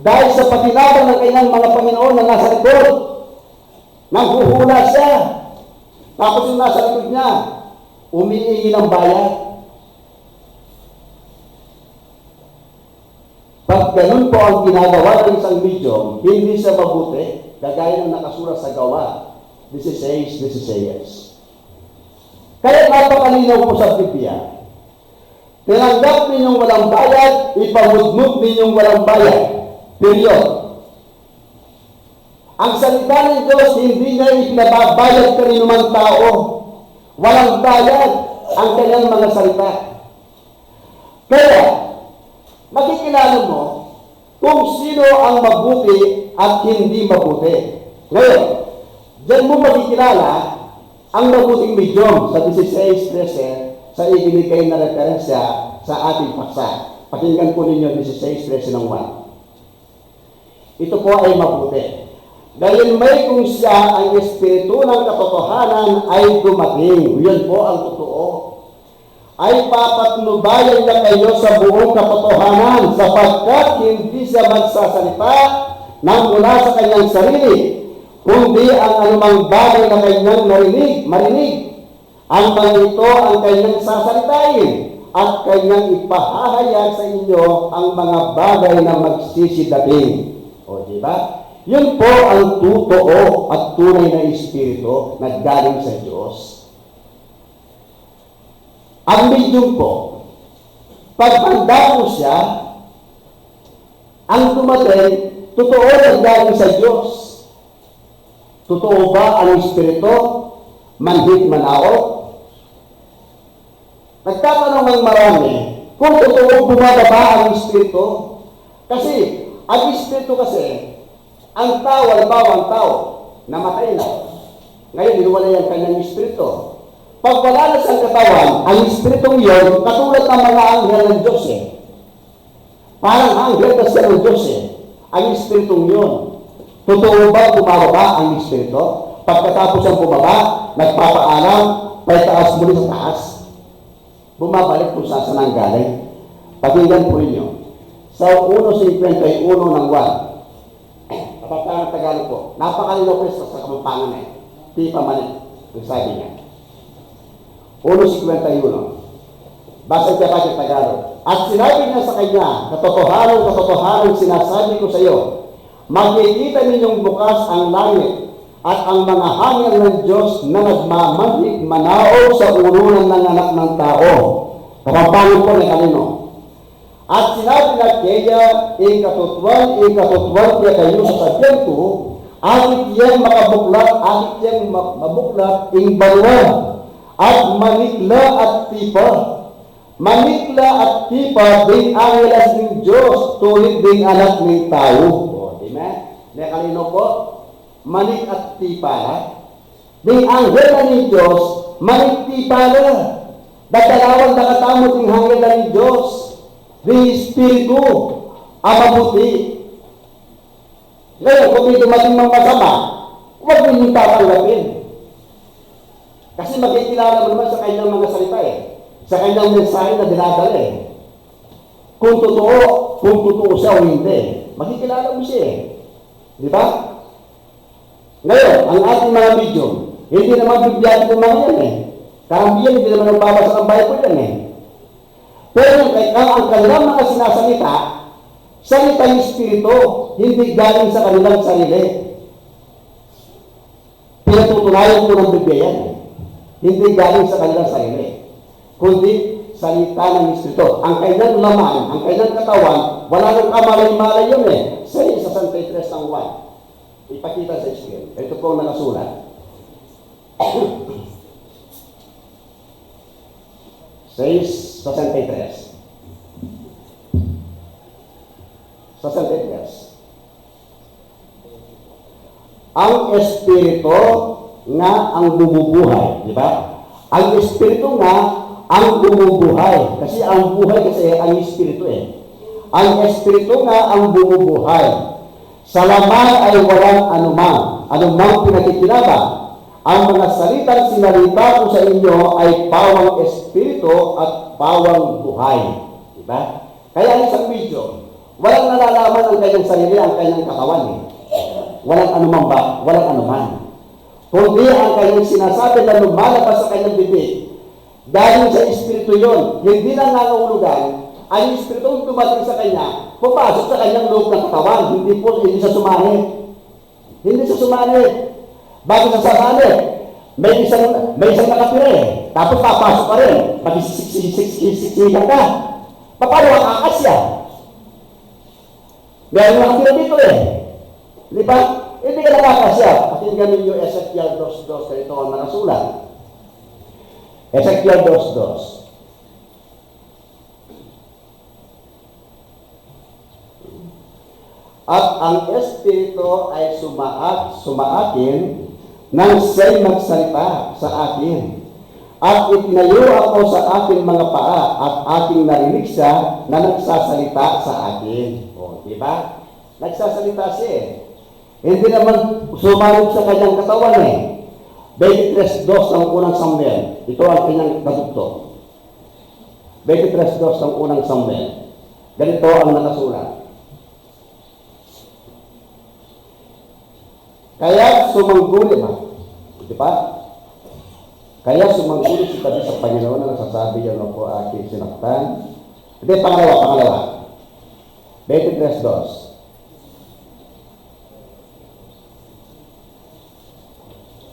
dahil sa pakinabang ng kanyang mga Panginoon na nasa likod. Nanghuhula siya. Tapos yung nasa likod niya, umiingi ng bayad. Pag ganun po ang ginagawa ng isang medium, hindi siya mabuti, kagaya ng nakasulat sa Gawa disisais disisais. Kaya napakalinaw po sa Biblia, "Tinanggap ninyong walang bayad, ipamudmud ninyong walang bayad." Period. Ang salita ng Diyos, hindi niya ipinababayad kaninumang tao. Walang bayad ang kanyang mga salita. Kaya, makikilala mo kung sino ang mabuti at hindi mabuti. Ngayon, diyan mo makikilala Ang mabuting medium sa dieciséis trece, sa ibinigay na referensya sa ating paksa. Pakinggan po ninyo, dieciséis trece ng Juan. Ito po ay mabuti. Dahil may kung siya ang Espiritu ng katotohanan ay dumating. Yun po ang totoo. Ay papatnubayan niya kayo sa buong katotohanan, sapagkat hindi siya magsasalita ng mula sa kanyang sarili, kundi ang anumang bagay na kanyang narinig, marinig, ang mga ito ang kanyang sasalitain at kanyang ipahahayag sa inyo ang mga bagay na magsisidating. O, di ba? Yun po ang totoo at tunay na espiritu na galing sa Diyos. Ang medium po, paghanda po siya, ang dumating, totoo na galing sa Diyos. Totoo ba ang Espiritu? Manhid manaog? Nagtatanong ang marami kung totoo bumababa ang Espiritu. Kasi, ang Espiritu kasi, ang tao, halimbawa, ang tao, namatay na. Ngayon, hiwalay ang kanyang espiritu. Pag wala na siyang katawan, ang espiritong iyon, katulad ng mga anghel ng Diyos eh. Parang anghel na siya ng Diyos eh. Ang espiritong iyon. Totoo ba bumababa ang espiritu? Pagkatapos siyang bumaba, nagpapaalam, paitaas muli sa taas. Bumabalik kung saan siya nanggaling. Pakinggan po ninyo. Sa uno singkwenta y uno ng Juan, Kapampangan Tagalog po. Napakalinaw po sa, sa Kapampangan eh. Di pa mali ang sabi niya. Uno singkwenta y uno. Basa niya pa sa Tagalog. At sinabi niya sa kanya, "Katotohanan, katotohanan, sinasabi ko sa iyo, makikita ninyong bukas ang langit at ang mga hangin ng Diyos na nagmamanhid manaog sa ulo ng Anak ng Tao." Kapampangan po ni Kalino. At sinabi na keya, "Ing katutuan, ing katutuan ku kekayu, sasabian ku, akit yang makabuklat, akit yang ma-, mabuklat ing banua, at manikla at tipa. Manikla at tipa ding angeles ning Dios, tulid ding Anak ning Tau." O, di ba? Mekalino po? Manik at tipa la. Ding anghel na ning Dios, manik tipa la. Dadalawan da katamu ding anghel na ning Dios, ding Espiritu a mabuti. Ngayon, kung may dumating mang masama, huwag ninyong tatanggapin. Kasi makikilala mo naman sa kanyang mga salita eh. Sa kanyang mensahe na dinadala eh. Kung totoo, kung totoo siya o hindi. Makikilala mo siya eh. Di ba? Ngayon, ang ating mga medium, hindi naman Bibliano ang mga yan eh. Karamihan, hindi naman nagbabasa ng Bible yan eh. Pero ang, ang kanilang mga sinasalita, salitang Espiritu, hindi galing sa kanilang sarili. Pinatutunayan po ng Biblia yan eh. Hindi galing sa kanilang sarili, kundi salita ng Espiritu. Ang kanyang laman, ang kanyang katawan, wala nang kamalay-malay yun eh. Sa sesenta y tres ng Juan. Ipakita sa screen. Ito po ang nakasulat. Seis sesenta y tres. Sesenta y tres. Ang Espiritu nga ang bumubuhay, di ba? Ang Espiritu nga ang bumubuhay. Kasi ang buhay kasi ang Espiritu eh. Ang Espiritu nga ang bumubuhay. Sa laman ay walang anumang, anumang pinakikinabang. Ang mga salitang sinalita ko sa inyo ay pawang espiritu at pawang buhay. Di ba? Kaya ang isang medium, walang nalalaman ang kanyang sarili, ang kanyang katawan eh. Walang anumang ba, walang anuman. Kundi ang kanyang sinasabi na lumalabas sa kanyang bibig, galing sa Espiritu yun. Hindi lang nangangahulugan, ang Espiritu ang dumating sa kanya, pumapasok sa kanyang loob ng katawan, hindi po, hindi sa sumani. Hindi sa sumani. Bakit sa sumani? May isang, may isang nakatira eh. Tapos papasok ka rin. Pag siksikan ka. Paano makakasya? Meron nakatira dito eh. Di ba? Hindi ka nakakasya. Pakinggan ninyo Ezekiel dos dos, ganito ang nakasulat. Ezekiel dos dos. At ang Espiritu ay sumaak-, sumaakin, nang siya'y magsalita sa akin. At itinayo ako sa aking mga paa, at aking narinig siya na nagsasalita sa akin. O, di ba? Nagsasalita siya eh. Hindi naman sumanib sa kanyang katawan eh. Twenty-three dos ng unang Samuel. Ito ang kanyang katugtog. Twenty-three dos ng unang Samuel. Ganito ang nakasulat. Kaya sumangguni ba? Di ba? Kaya sumangguni si David sa Panginoon na nagsasabi, "Yan ako aking sinaktan." Hindi, pangalawa, pangalawa. Twenty-three dos.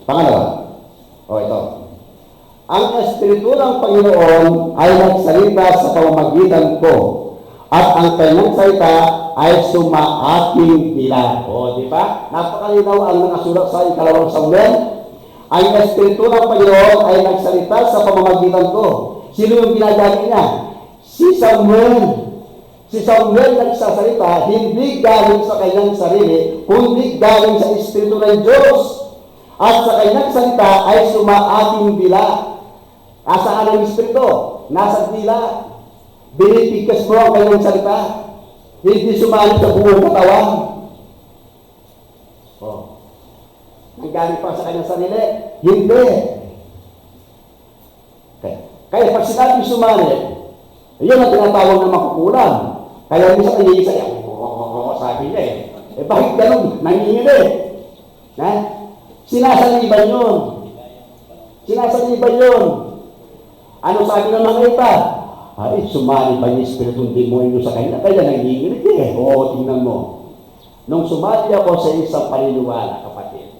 Pangalawa. O, ito. Ang Espiritu ng Panginoon ay nagsalita sa pamamagitan ko, at ang kanyang salita ay sumaating dila. O, di ba? Napakalinaw ang nakasulat sa ikalawang Samuel. Ang Espiritu ng Panginoon ay nagsalita sa pamamagitan ko. Sino yung ginagamit niya? Si Samuel. Si Samuel nagsasalita, hindi galing sa kanyang sarili, kundi galing sa Espiritu ng Diyos. At sa kanyang salita ay sumaating dila. Nasaan ang Espiritu? Nasa dila. Binibigkas mo ang kanyang salita. Hindi sumanib sa buong katawan. O. Nanggaling pa sa kanyang sarili? Hindi. Kaya, kaya pag sinabing sumanib, yun ang tinatawag na makukulam. Kaya minsan nangingisay, "Oo," sabi niya eh. Eh, bakit ganun? Nanginginig. Ha? Sinasaniban yun. Sinasaniban yun. Ano sabi ng mga iba? "Ay, sumanib ang espiritung demonyo sa kanya, kaya nanginginig eh." Oo, tingnan mo. Nung sumali ako sa isang paniniwala, kapatid,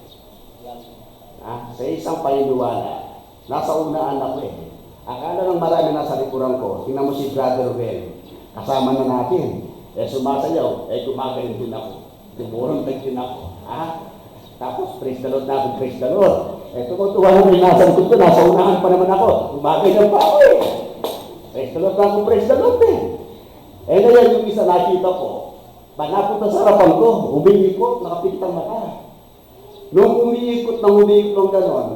ha, sa isang paniniwala, nasa unahan ako eh. Akala ng marami nasa likuran ko. Tingnan mo si Brother Wen. Kasama na natin. Eh, sumasayaw. Eh, gumagaling din ako. Dumurong din ako. Ha? Tapos, "Praise the Lord" na ako, "Praise the Lord." Eh, tumutuwa na, may nasangkot ko, nasa unahan pa naman ako. Gumagaling pa ako eh. "Praise the Lord" na ako, "Praise the Lord" eh. Eh, ngayon yung isa nakita ko, ba, napunta sa harapan ko, umiikot, nakapintang mata. Nung umiikot nang umiikot ng ganon,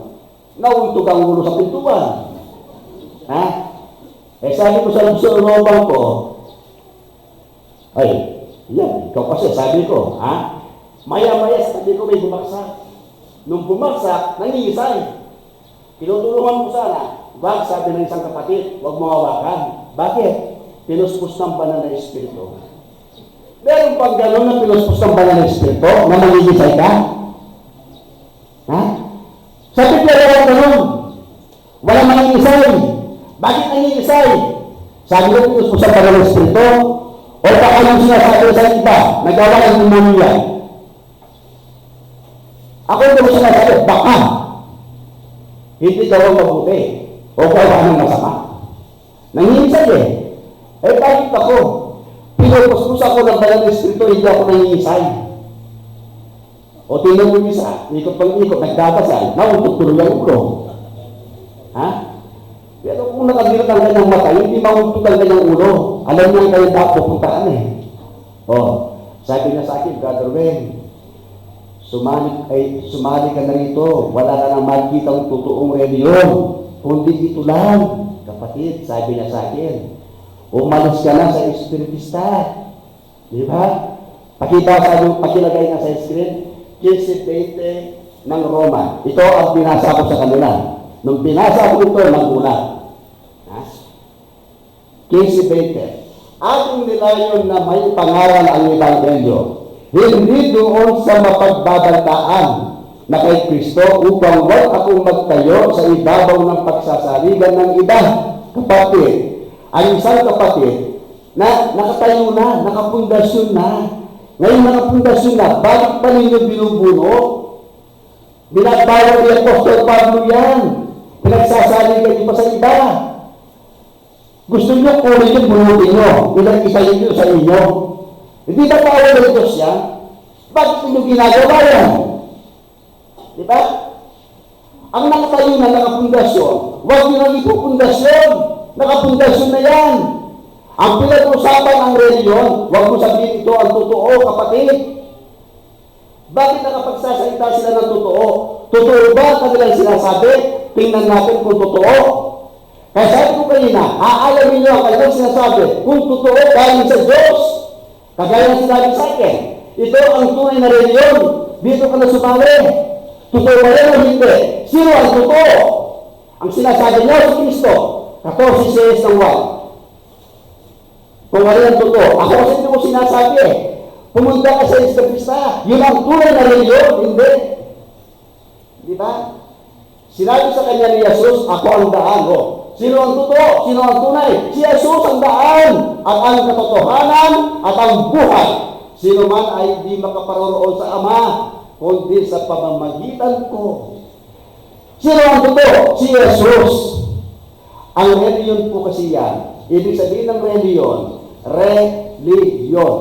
nauntog ang ulo sa pintuan. Ha? Eh, sabi ko sa loob-looban ko, "Ay, yan, ikaw kasi," sabi ko, ha? Maya-maya sa tabi ko may bumagsak. Nung bumagsak, nangingisay. Tinutulungan ko sana. "Wag," sabi ng isang kapatid, "wag mo hawakan." Bakit? Pinuspos ng banal na espiritu. Meron pang ganun na pinuspos ng banal na espiritu na mangingisay ka? Ha? Sa Biblia, walang ganun. Walang mangingisay. Bakit nangingisay? Sabi ko, pinuspos ng banal na espiritu. O baka yung sinasabi sa iba, nagawa ng demonyo yan. Ako, hindi ko sinasabi, baka. Hindi gawang mabuti o gawa ng masama. Nangingisay eh. Eh, bakit ako? Pinupuspos ako ng banal na espiritu, hindi ako nangingisay. O, tingnan mo yung isa, ikot pang ikot, nagdadasal, nauntog tuloy ang ulo. Ha? Pero kung nakadilat ang kanyang mata, hindi mauntog ang kanyang ulo. Alam niya ang kanyang dapat pupuntahan eh. O, sabi niya sa akin, "Brother Wen, sumali, ay, sumali ka na rito. Wala ka nang makikitang totoong reliyon, kundi ito lang." Kapatid, sabi niya sa akin, "Umalis ka na sa espiritista." Di ba? Pakibasa nyo, pakilagay nga sa screen, kinse bente ng Roma. Ito ang binasa ko sa kanila. Nung binasa ko ito, nagulat. Ha? Kinse bente. Ating nilayon na may pangaral ang Ebanghelyo, hindi doon sa mapagbabantaan na kay Kristo, upang wag akong magtayo sa ibabaw ng pagsasaligan ng iba. Kapatid, ang isang kapatid na nakatayo na, nakapundasyon na. Ngayon nakapundasyon na, bakit pa ninyo binubuno? Binabawal ni Apostol Pablo yan. Pinagsasaligan nyo pa sa iba. Gusto nyo kunin yung bunutin nyo, pinag-isa nyo sa inyo. Hindi ba bawal ng Diyos yan? Bakit nyo ginagawa yan? Di ba? Ang nakatayo na nakapundasyon, huwag nyo nang ipupundasyon. Nakapundasyon na yan. Ang pinag-usapan ang reliyon, huwag mo sabihin ito ang totoo, kapatid. Bakit nakapagsasalita sila ng totoo? Totoo ba ang kanilang sinasabi? Tingnan natin kung totoo. Kaya sabi ko kanina, aalamin niyo ang kanilang sinasabi kung totoo galing sa Diyos. Kagaya ng sinabi sa akin, ito ang tunay na reliyon. Dito ka na sumali. Totoo ba yan o hindi? Sino ang totoo? Ang sinasabi niya si Kristo, katorse seis ng Juan. Kung ano yung totoo. Ako kasi hindi ko sinasabi eh. Pumunta ka sa Isla Vista. Yun ang tunay na reliyon. Hindi. Di ba? Sinabi sa kanya ni Jesus, "Ako ang daan." O, sino ang totoo? Sino ang tunay? Si Jesus ang daan, at ang katotohanan, at ang buhay. Sino man ay di makaparoroon sa Ama, kundi sa pamamagitan ko. Sino ang totoo? Si Jesus. Ang reliyon po kasi yan. Ibig sabihin ng reliyon, reliyon.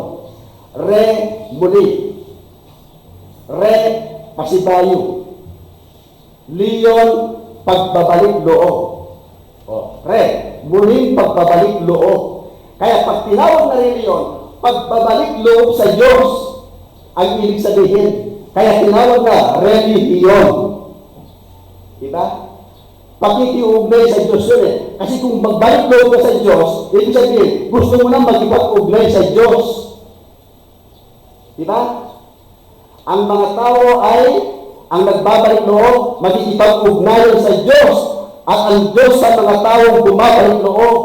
Re, muli. Re, pasibayu. Liyon, pagbabalik loob. O, re, muling pagbabalik loob. Kaya pag tinawag na reliyon, pagbabalik loob sa Diyos ang ibig sabihin. Kaya tinawag na relihiyon. Diba? Pakikiugnay sa Diyos yun eh. Kasi kung magbalik loob ka sa Diyos, ibig sabihin, gusto mo na makipag-ugnay sa Diyos. Diba? Ang mga tao ay, ang nagbabalik loob, makikipag-ugnayan sa Diyos, at ang Diyos sa mga taong bumabalik loob.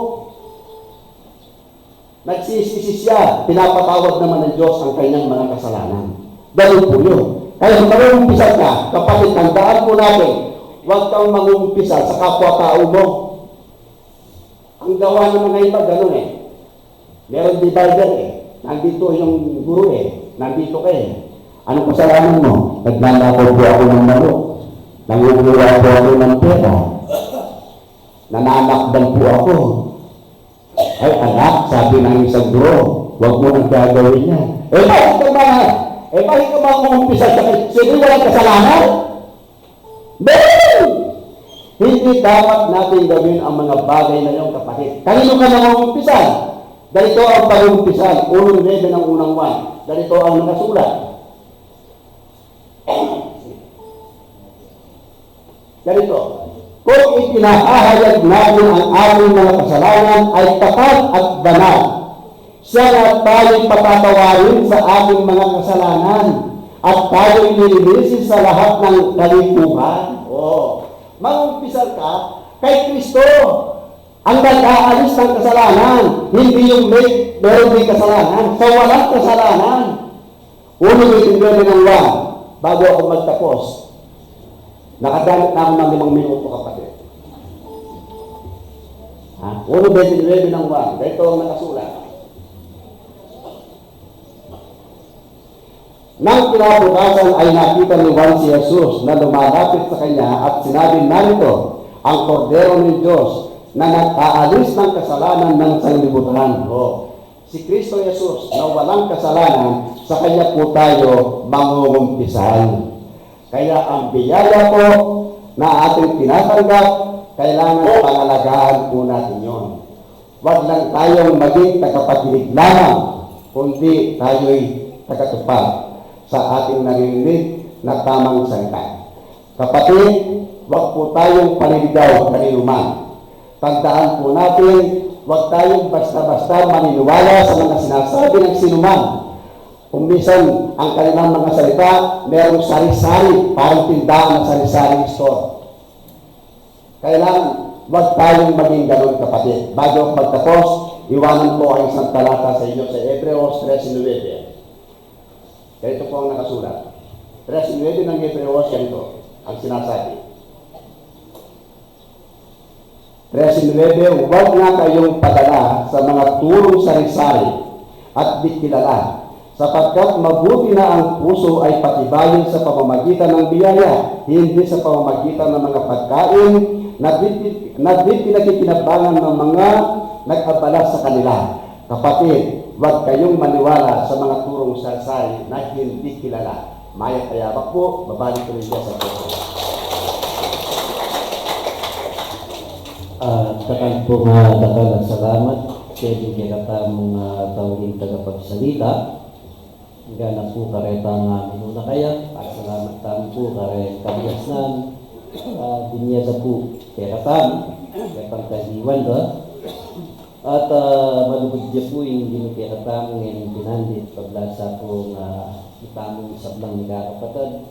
Nagsisisi siya, pinapatawad naman ng Diyos ang kanyang mga kasalanan. Ganun po yun. Kaya kung mag-uumpisal ka, kapatid, tandaan po natin, huwag kang mag-uumpisal sa kapwa-tao mo. Ang gawa ng mga iba, ganun eh. Meron divider eh. Nandito yung guro eh. Nandito ka eh. Anong kasalanan mo? Nagnanakaw po ako ng manok. Nangunguha po ako ng pera. Nananakdan po ako. Ay, anak, sabi ng isang guro, "Huwag mo nang gagawin yan." Eh, bakit ka ba, eh, bakit ka ba mag-uumpisa sa, sino walang kasalanan? Meron! Hindi dapat natin gawin ang mga bagay na yun, kapatid. Kanino ka nangungumpisal? Ganito ang pag-uumpisal, unang nuebe ng unang Juan. Ganito ang nakasulat. Ganito, kung ipinahahayag natin ang ating mga kasalanan, ay tapat at banal siya na tayo'y patatawarin sa ating mga kasalanan at tayo'y lilinisin sa lahat ng kalipuhan. O, mag-umpisal ka kay Kristo. Ang nag-aalis ng kasalanan, hindi yung may, meron may kasalanan. Sa walang kasalanan. Uno, may tinggol ng Juan, bago ako magtapos. Nakagamit na ako ng limang minuto, kapatid. Ha? Uno, may tinggol ng Juan. Ito ang nakasulat. Nang kinabukasan ay nakita ni Juan si Jesus na lumalapit sa kanya at sinabi, "Narito ang Kordero ng Diyos na nag-aalis ng kasalanan ng sanlibutan." O, si Kristo Jesus na walang kasalanan, sa kanya po tayo mangungumpisal. Kaya ang biyaya po na ating tinatanggap, kailangan pangalagaan po natin yon. Huwag lang tayong maging tagapakinig lamang, kundi tayo'y tagatupad sa ating naririnig na tamang salita. Kapatid, huwag po tayong paliligaw kanino man. Tandaan po natin, huwag tayong basta-basta maniniwala sa mga sinasabi ng sinuman. Kung minsan, ang kanilang mga salita, merong sari-sari, parang tindahan na sari-sari store. Kailangan, huwag tayong maging ganun, kapatid. Bago ako magtapos, iwanan ko ang isang talata sa inyo sa Hebreos trese nuebe. Ganito po ang nakasulat. Trese nuebe ng Hebreos, ganito ang sinasabi. Trese nuebe, "Huwag na kayong padala sa mga turong sari-sari at di kilala, sapagkat mabuti na ang puso ay patibayin sa pamamagitan ng biyaya, hindi sa pamamagitan ng mga pagkain na di, na di pinakikinabangan ng mga nag-abala sa kanila." Kapatid, huwag kayong maniwala sa mga turong sari-sari na hindi kilala. Mayap a yabak po, babalik ko rin dyan sa puso. Ah, dakal pung, ah, dakal a salamat kaya kekatamung, ah, tauli tagapagsalita. Ngana pu kareta nga minuna kaya, at sa Salamat tamu pu kareng kabiasnan, ah, binie da pu kekatamu, kekatang kadiwan da. At, ah, malugud ya pu ing Ginu kekatamu ngeni pinandit, paglasa pu nga, ah, itamung sablang mikakapatad,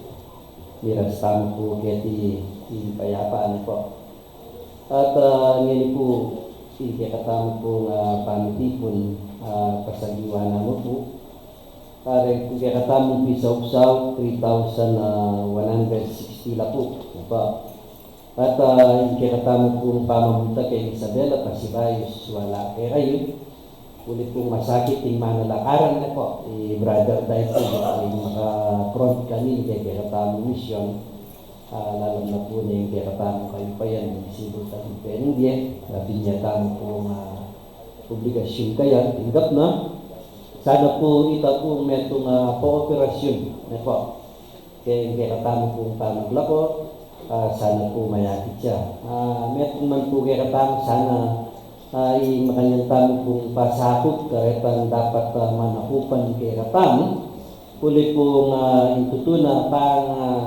miras tamu pu keti ing payapa, ne pu. At, ah, ngeni pu, ing kekatamu pung, ah, pamitipun, ah, pasagiwa namu pu. Kareng pu kekatamung pisaup-saup, three thousand, ah, one hundred sixty la pu. Apa? At, ah, ing kekatamu pung pamamunta keng Isabela, Pasibayu, suwala kekayu. Uli pung masakit ing manalakaran, ne pu. I brother Dai pu, ing maka-front kanini keng kekatamung misyon. Ah, lalam na pu ning kekatamung kayupayan, sibul tamu pu ning dia, ah, binie tamu pung, ah, obligasyun kaya, tinggap na. Sana pu ita pu metung, ah, kooperasyon, ne pu. Keng kekatamu pung pamaglako, ah, sana pu mayakit ya. Ah, metung man pu kekatamu, sana, ah, i makanyan tamu pung pasakup, karetang dapat, ah, manakupan kekatamu. Uli pung, ah, ing tutu na pang, ah,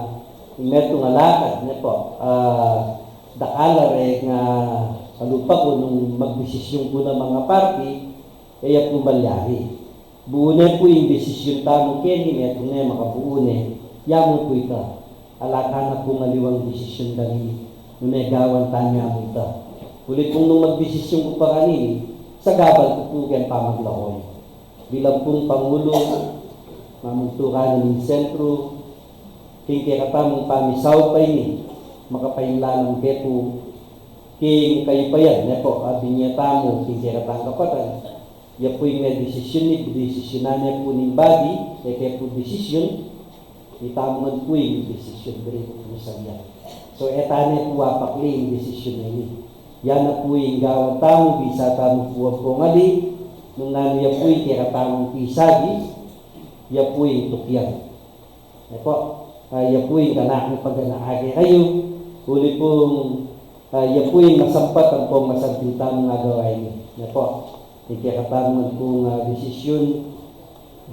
metung a lakad, ne pu, ah, dakal a reng, ah, kalupa ku nung magdesisyun ku na mangaparti, e ya pu malyari. Buu ne pu ing desisyun tamu keni, metung ne makabuu ne, ya mu pu ita. Ala ta na pung aliwang desisyun kanini, nune gawan tana mu ita. Uli pung nung magdesisyun ku pa kanini, sagabal ku pu keng pamaglako yu. Bilang pung Pangulo, mamuntukan ning sentru, king kekatamung pamisaup a ini, makapainlalam ke pu king kayupayan, ne pu, a binie tamu king kekatang kapatad. Ya pu ing medesisyun ni, desisyunan ne pu ning body, e ke pu desisyun, itamu man pu ing desisyun, diri pu pu sabian. So, e ta ne pu apakli ing desisyun a ini. Ya na pu ing gawan tamu, bisa tamu pu ampong ali, nung nanu ya pu ing kekatamung pisabi, ya pu ing tukyan. Ne pu, ah, ya pu ing kanakung paganakan kekayu, uli pung, ah, ya pu ing masampat ampong masanting tamung agawa ini. Ne pu, ing kekatamung pung, ah, desisyun,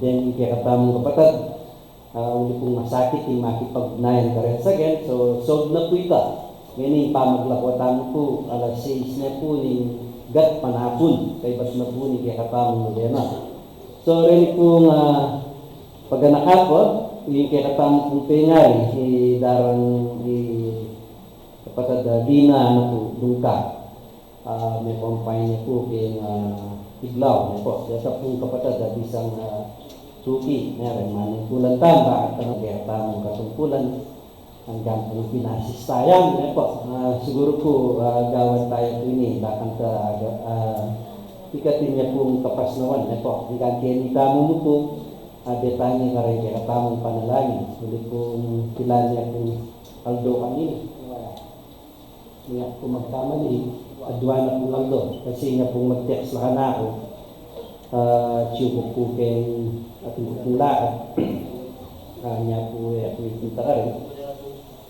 deng kekatamung kapatad, ah, uli pung masakit ing makipag-ugnayan kareng saken, so, solve na pu ita. Ngeni ing pamaglako tamu pu, alas sais ne pu ning gatpanapun, kaybat na pu ning kekatamung nobena. So, reni pung, ah, paganakan ku, ing kekatamung pung pengari, i darang i kapatad a Dina, anu pu, Dungka. Ah, me-confine ne pu keng, ah, Iglaw, ne pu. Deta pung kapatad a bisang, ah, tuki, ne, reng manungkulan tamba, at ang kekatamung katungkulan, anggang pung pinasis taya, ne pu. Ah, siguru pu, ah, gawan taya pu ini, dakal ta, ah, ikatin ya pung kapasnawan, ne pu. Anggang keni tamu mu pu, ah, detanye kareng kekatamung panalangin, uli pung pilan ya pung aldo kanini. Nya pu magkamali, adua na pung aldo, kasi nya pung mag-text la kanaku, ah, atyu ku pu keng atin ku pung lakad. Ah, nya pu, e, aku ipunta karin.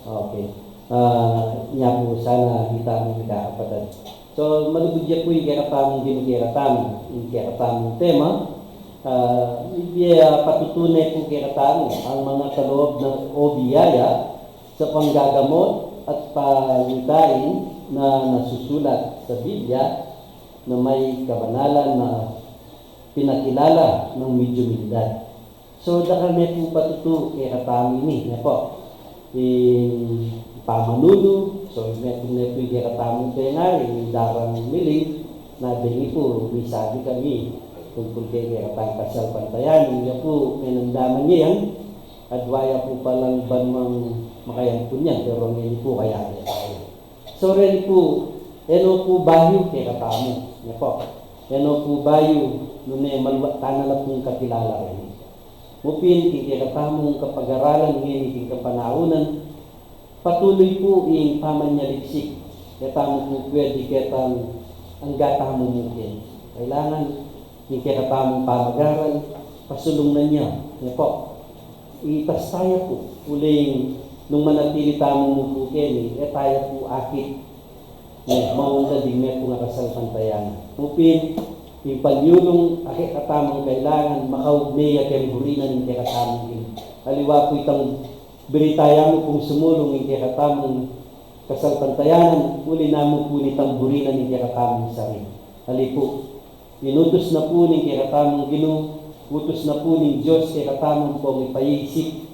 Okay. Ah, nya pu sana itamu mikakapatad. So, malugud ya pu ing kekatamung, ing kekatamung, ing kekatamung tema. Ah, iya patutune pu kekatamu, ang mga kaloob ng O B I A, sa panggagamot at pangitain na nasusulat sa Biblia na may kabanalan na pinakilala ng medyumalidad. So, dakal ne pu patutu kekatamu ini, ne pu. Ing pamanulu, so, metung ne pu ing kekatamung pengari, ing darang miling, na beni pu, misabi kami, tungkul keng kekatang kasalpantayanan, ya pu, menandaman ya yan, adwa ya pu palang ban mang makayampun yan, pero ngeni pu kaya ya tayo. So, reni pu, e no pu bayu kekatamu, ne pu. E no pu bayu, nune maluat tana la pung kakilala reni. Mu pin, king kekatamung kapag-aralan ngeni king kapanaunan, patuloy pu ing pamanyaliksik. E tamu pu pwede ketang angga tamu mu ken. Kailangan ing kekatamung pamag-aral, pasulung na nya, ne pu. Itas taya pu, uling nung manatili tamu mu pu keni, e taya pu akit, ne, maunlad ing metung a kasalpantayanan. Mu pin, ing panyulung a kekatamung kailangan, makaugne ya keng buri na ning kekatamung ini. Aliwa pu itang Biritaya mu pung sumulung ing kekatamung kasalpantayanan, uli na mu pu ni tamburinan ing kekatamung sarili. Ali pu, inutus na pu ning kekatamung Ginu, utus na pu ning Dios kekatamu ampong ipaisip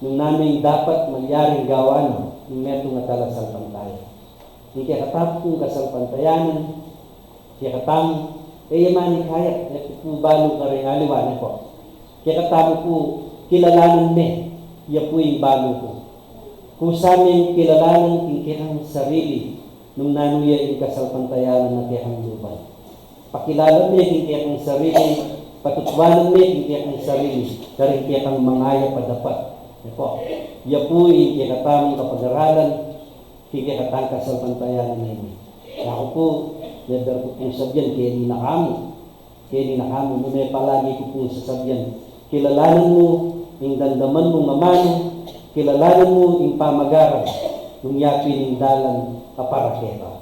nung nanu ing dapat malyaring gawan ning metung a talasalpantaya. Ing kekatamung kasalpantayanan, kekatamu, e ya manikayat, e ku pu balu karing aliwa ne pu. Kekatamu pu, kilalanan me, ya pu ing balu ku. Kusa meng kilalanan ing kekang sarili, nung nanu ya ing kasalpantayanan a kekang luban. Pakilala me ing kekang sarili, patutuanan me ing kekang sarili, karing kekang mangayap a dapat. Ya pu, ya pu ing kekatamung kapag-aralan, king kekatang kasalpantayanan a ini. Aku pu, never ku pung sabian, keni na kamu. Keni na kamu, nune palagi ku pung sasabian, kilalanan mu ing damdaman mung amanu, kilalanan mu ing pamagaran, nung yapin ing dalan a para keka.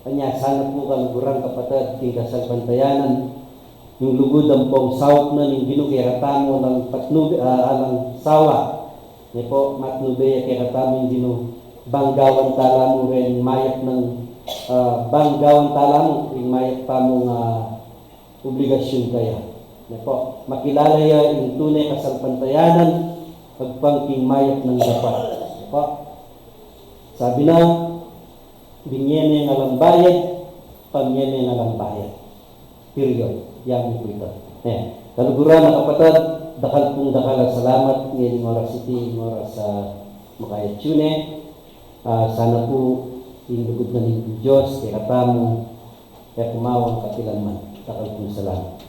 Anya sana pu kaluguran kapatad, king kasalpantayanan, ing lugud ampong saup na ning Ginu kekatamu alang patnube, ah, alang sawa. Ne pu, matnube ya kekatamu ing Ginu, bang gawan tala mu ring mayap nang, ah, bang gawan tala mu ring mayap tamung, ah, obligasyun kaya. Ne pu, makilala ya ing tune kasalpantayanan, agpang king mayap nang dapat. Ne pu, sabi na, binye meng alang bayad, pamye meng alang bayad. Period. Yan pu ita. Eh, kaluguran a kapatad, dakal pung dakal a salamat, ngeni ing oras iti, ing oras a makayatsu ne. Ah, sana pu, ing lugud na ning Dios kekatamu, e pumawang kapilan man. Dakal pung salamat.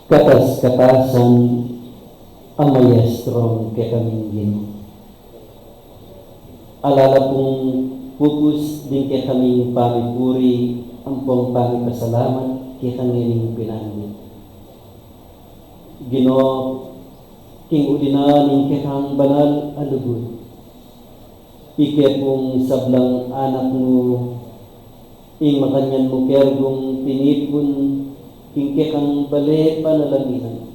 Katas-katasan a maestrong kekaming Ginu. Ala la pung pupus ding kekaming pamipuri ampong pamipasalamat keka ngening pinandit. Ginu, king uli na ning kekang banal a lugud, ike pung sablang anak mu, ing makanyan mu kerbung tinipun king kekang bale panalaminan,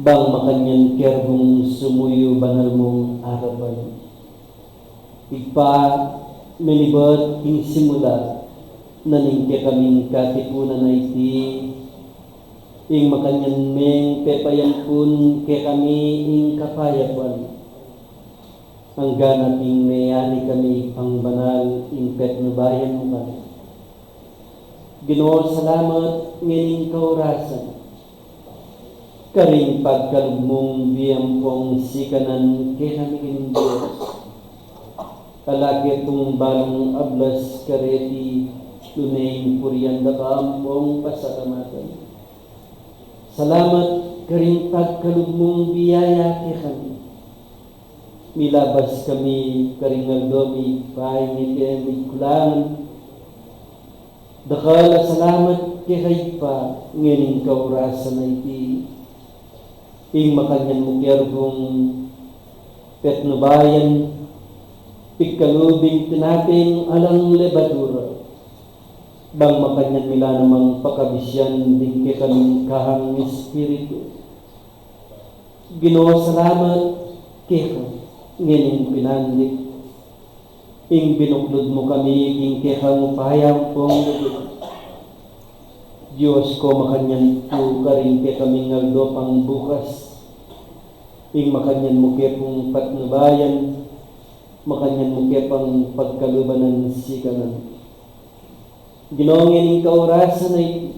bang makanyan kerbung sumuyu banal mung arapan. Ibpa, menibat king simula na ning kekaming katipunan a iti, ing makanyan meng pepayampun kekami ing kapayapan, anggana king meyari kami pang banal ing petnubayan mu kami. Ginu, salamat ngening kaurasan, karing pagkalub mung bie ampong sikanan kekami king Dios. Ala ke pung balung ablas kareti, lu ne ing purian da ka ampong pasalamatan. Salamat karing pagkalub mung biyaya kekami. Milabas kami karing aldo mi, paingi ke mi kulangan. Dakal a salamat keka Ibpa ngening kaurasan a iti, ing makanyan mu kerbung petnubayan, pigkalub ing tinapeng alang lebadura, bang makanyan mi la namang pakabisian ding kekaming kahang espiritu. Ginu, salamat keka ngening pinandit, ing binuklud mu kami king kekang upaya ampong lugud. Dios ko, makanyan pu karing kekaming aldo pang bukas, ing makanyan mu ke pung patnubayan, makanyan mu ke pang pagkaluban nang sikanan. Ginu, ngening kaurasan a iti,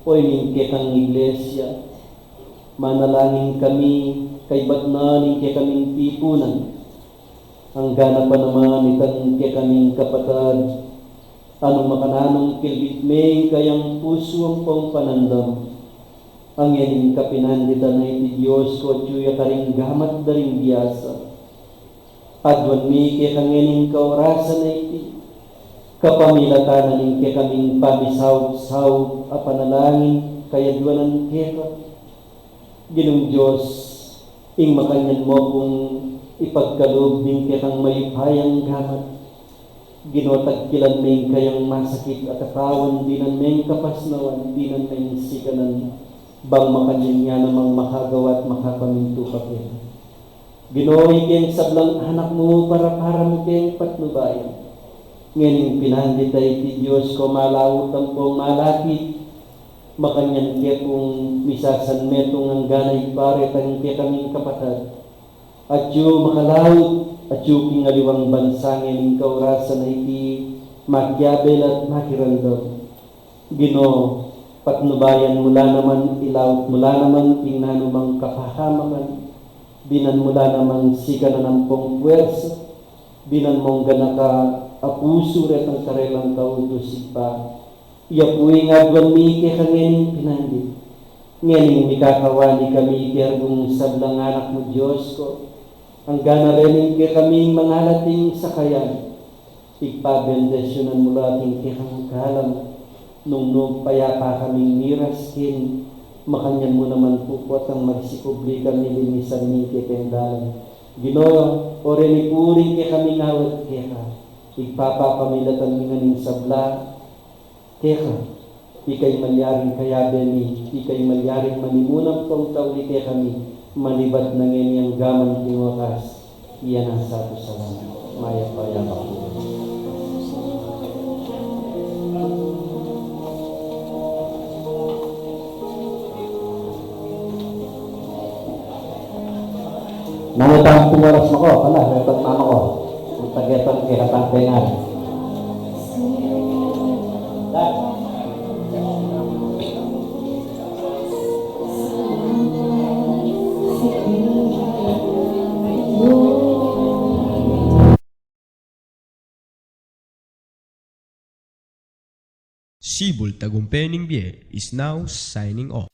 o ining kekang iglesia, manalangin kami kaybat na ning kekaming tipunan, anggana pa naman itang kekaming kapatad, nung makananung kilbit me ing kayang pusu ampong panandam, a ngening kapinanditan a iti, Dios ko, atyu ya karing gamat da ring biasa. Aduan mi keka ngening kaurasan a iti, kapamilatan na ning kekaming pamisaup-saup a panalangin, kayaduanan keka. Ginung Dios, ing makanyan mu pung ipagkalub ning kekang mayupayang gamat. Ginu, tagkilan me ing kayang masakit a katawan, dinan meng kapasnawan, dinan meng sikanan, bang makanyan ya namang makagawa at makapamintu pa keka. Ginu, ikeng sablang anak mu, parapara mu keng patnubayan. Ngening pinandit a iti, Dios ko, malaut ampong malapit, makanyan ke pung misasanmetung anggana Ibpa retang kekaming kapatad, atyu makalaut, atyu king aliwang bansa ngening kaurasan a iti, makiabe la at makirandam. Ginu, patnubayan mu la naman, ilaut mu la naman king nanumang kapahamakan, dinan mu la naman sikanan ampong puersa, dinan mung ganaka a pusu retang karelang kautusan pa. Iya pu ing aduan mi keka ngening pinandit. Ngening mikakawani kami king sablang anak mu, Dios ko, anggana rening kekaming mangalating sakayan, pigpabendisyunan mu la king kekang kalam, nung nung payapa kaming miras keni, makanyan mu naman pu potang magsikubli kami linisan mi kekeng dalan. Ginu, o reni pu ring kekaming awat keka, igpapapamilatan mi ngening sabla keka, ika ing malyaring kayabe mi, ika ing malyaring manimunan pong tauli kekami, manibat na ngeni anggaman king wakas. Iya na sa pu salamat. Mayap a yabak pu. Nanu tang pung oras mako, pala, repot mama ko. Pung tagetan kekatang tengan. Sibul Tagumpe ning Bie is now signing off.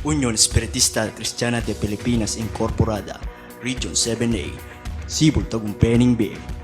Union Espiritista Cristiana de Pilipinas Incorporada, Region seven A, Sibul Tagumpe ning Bie.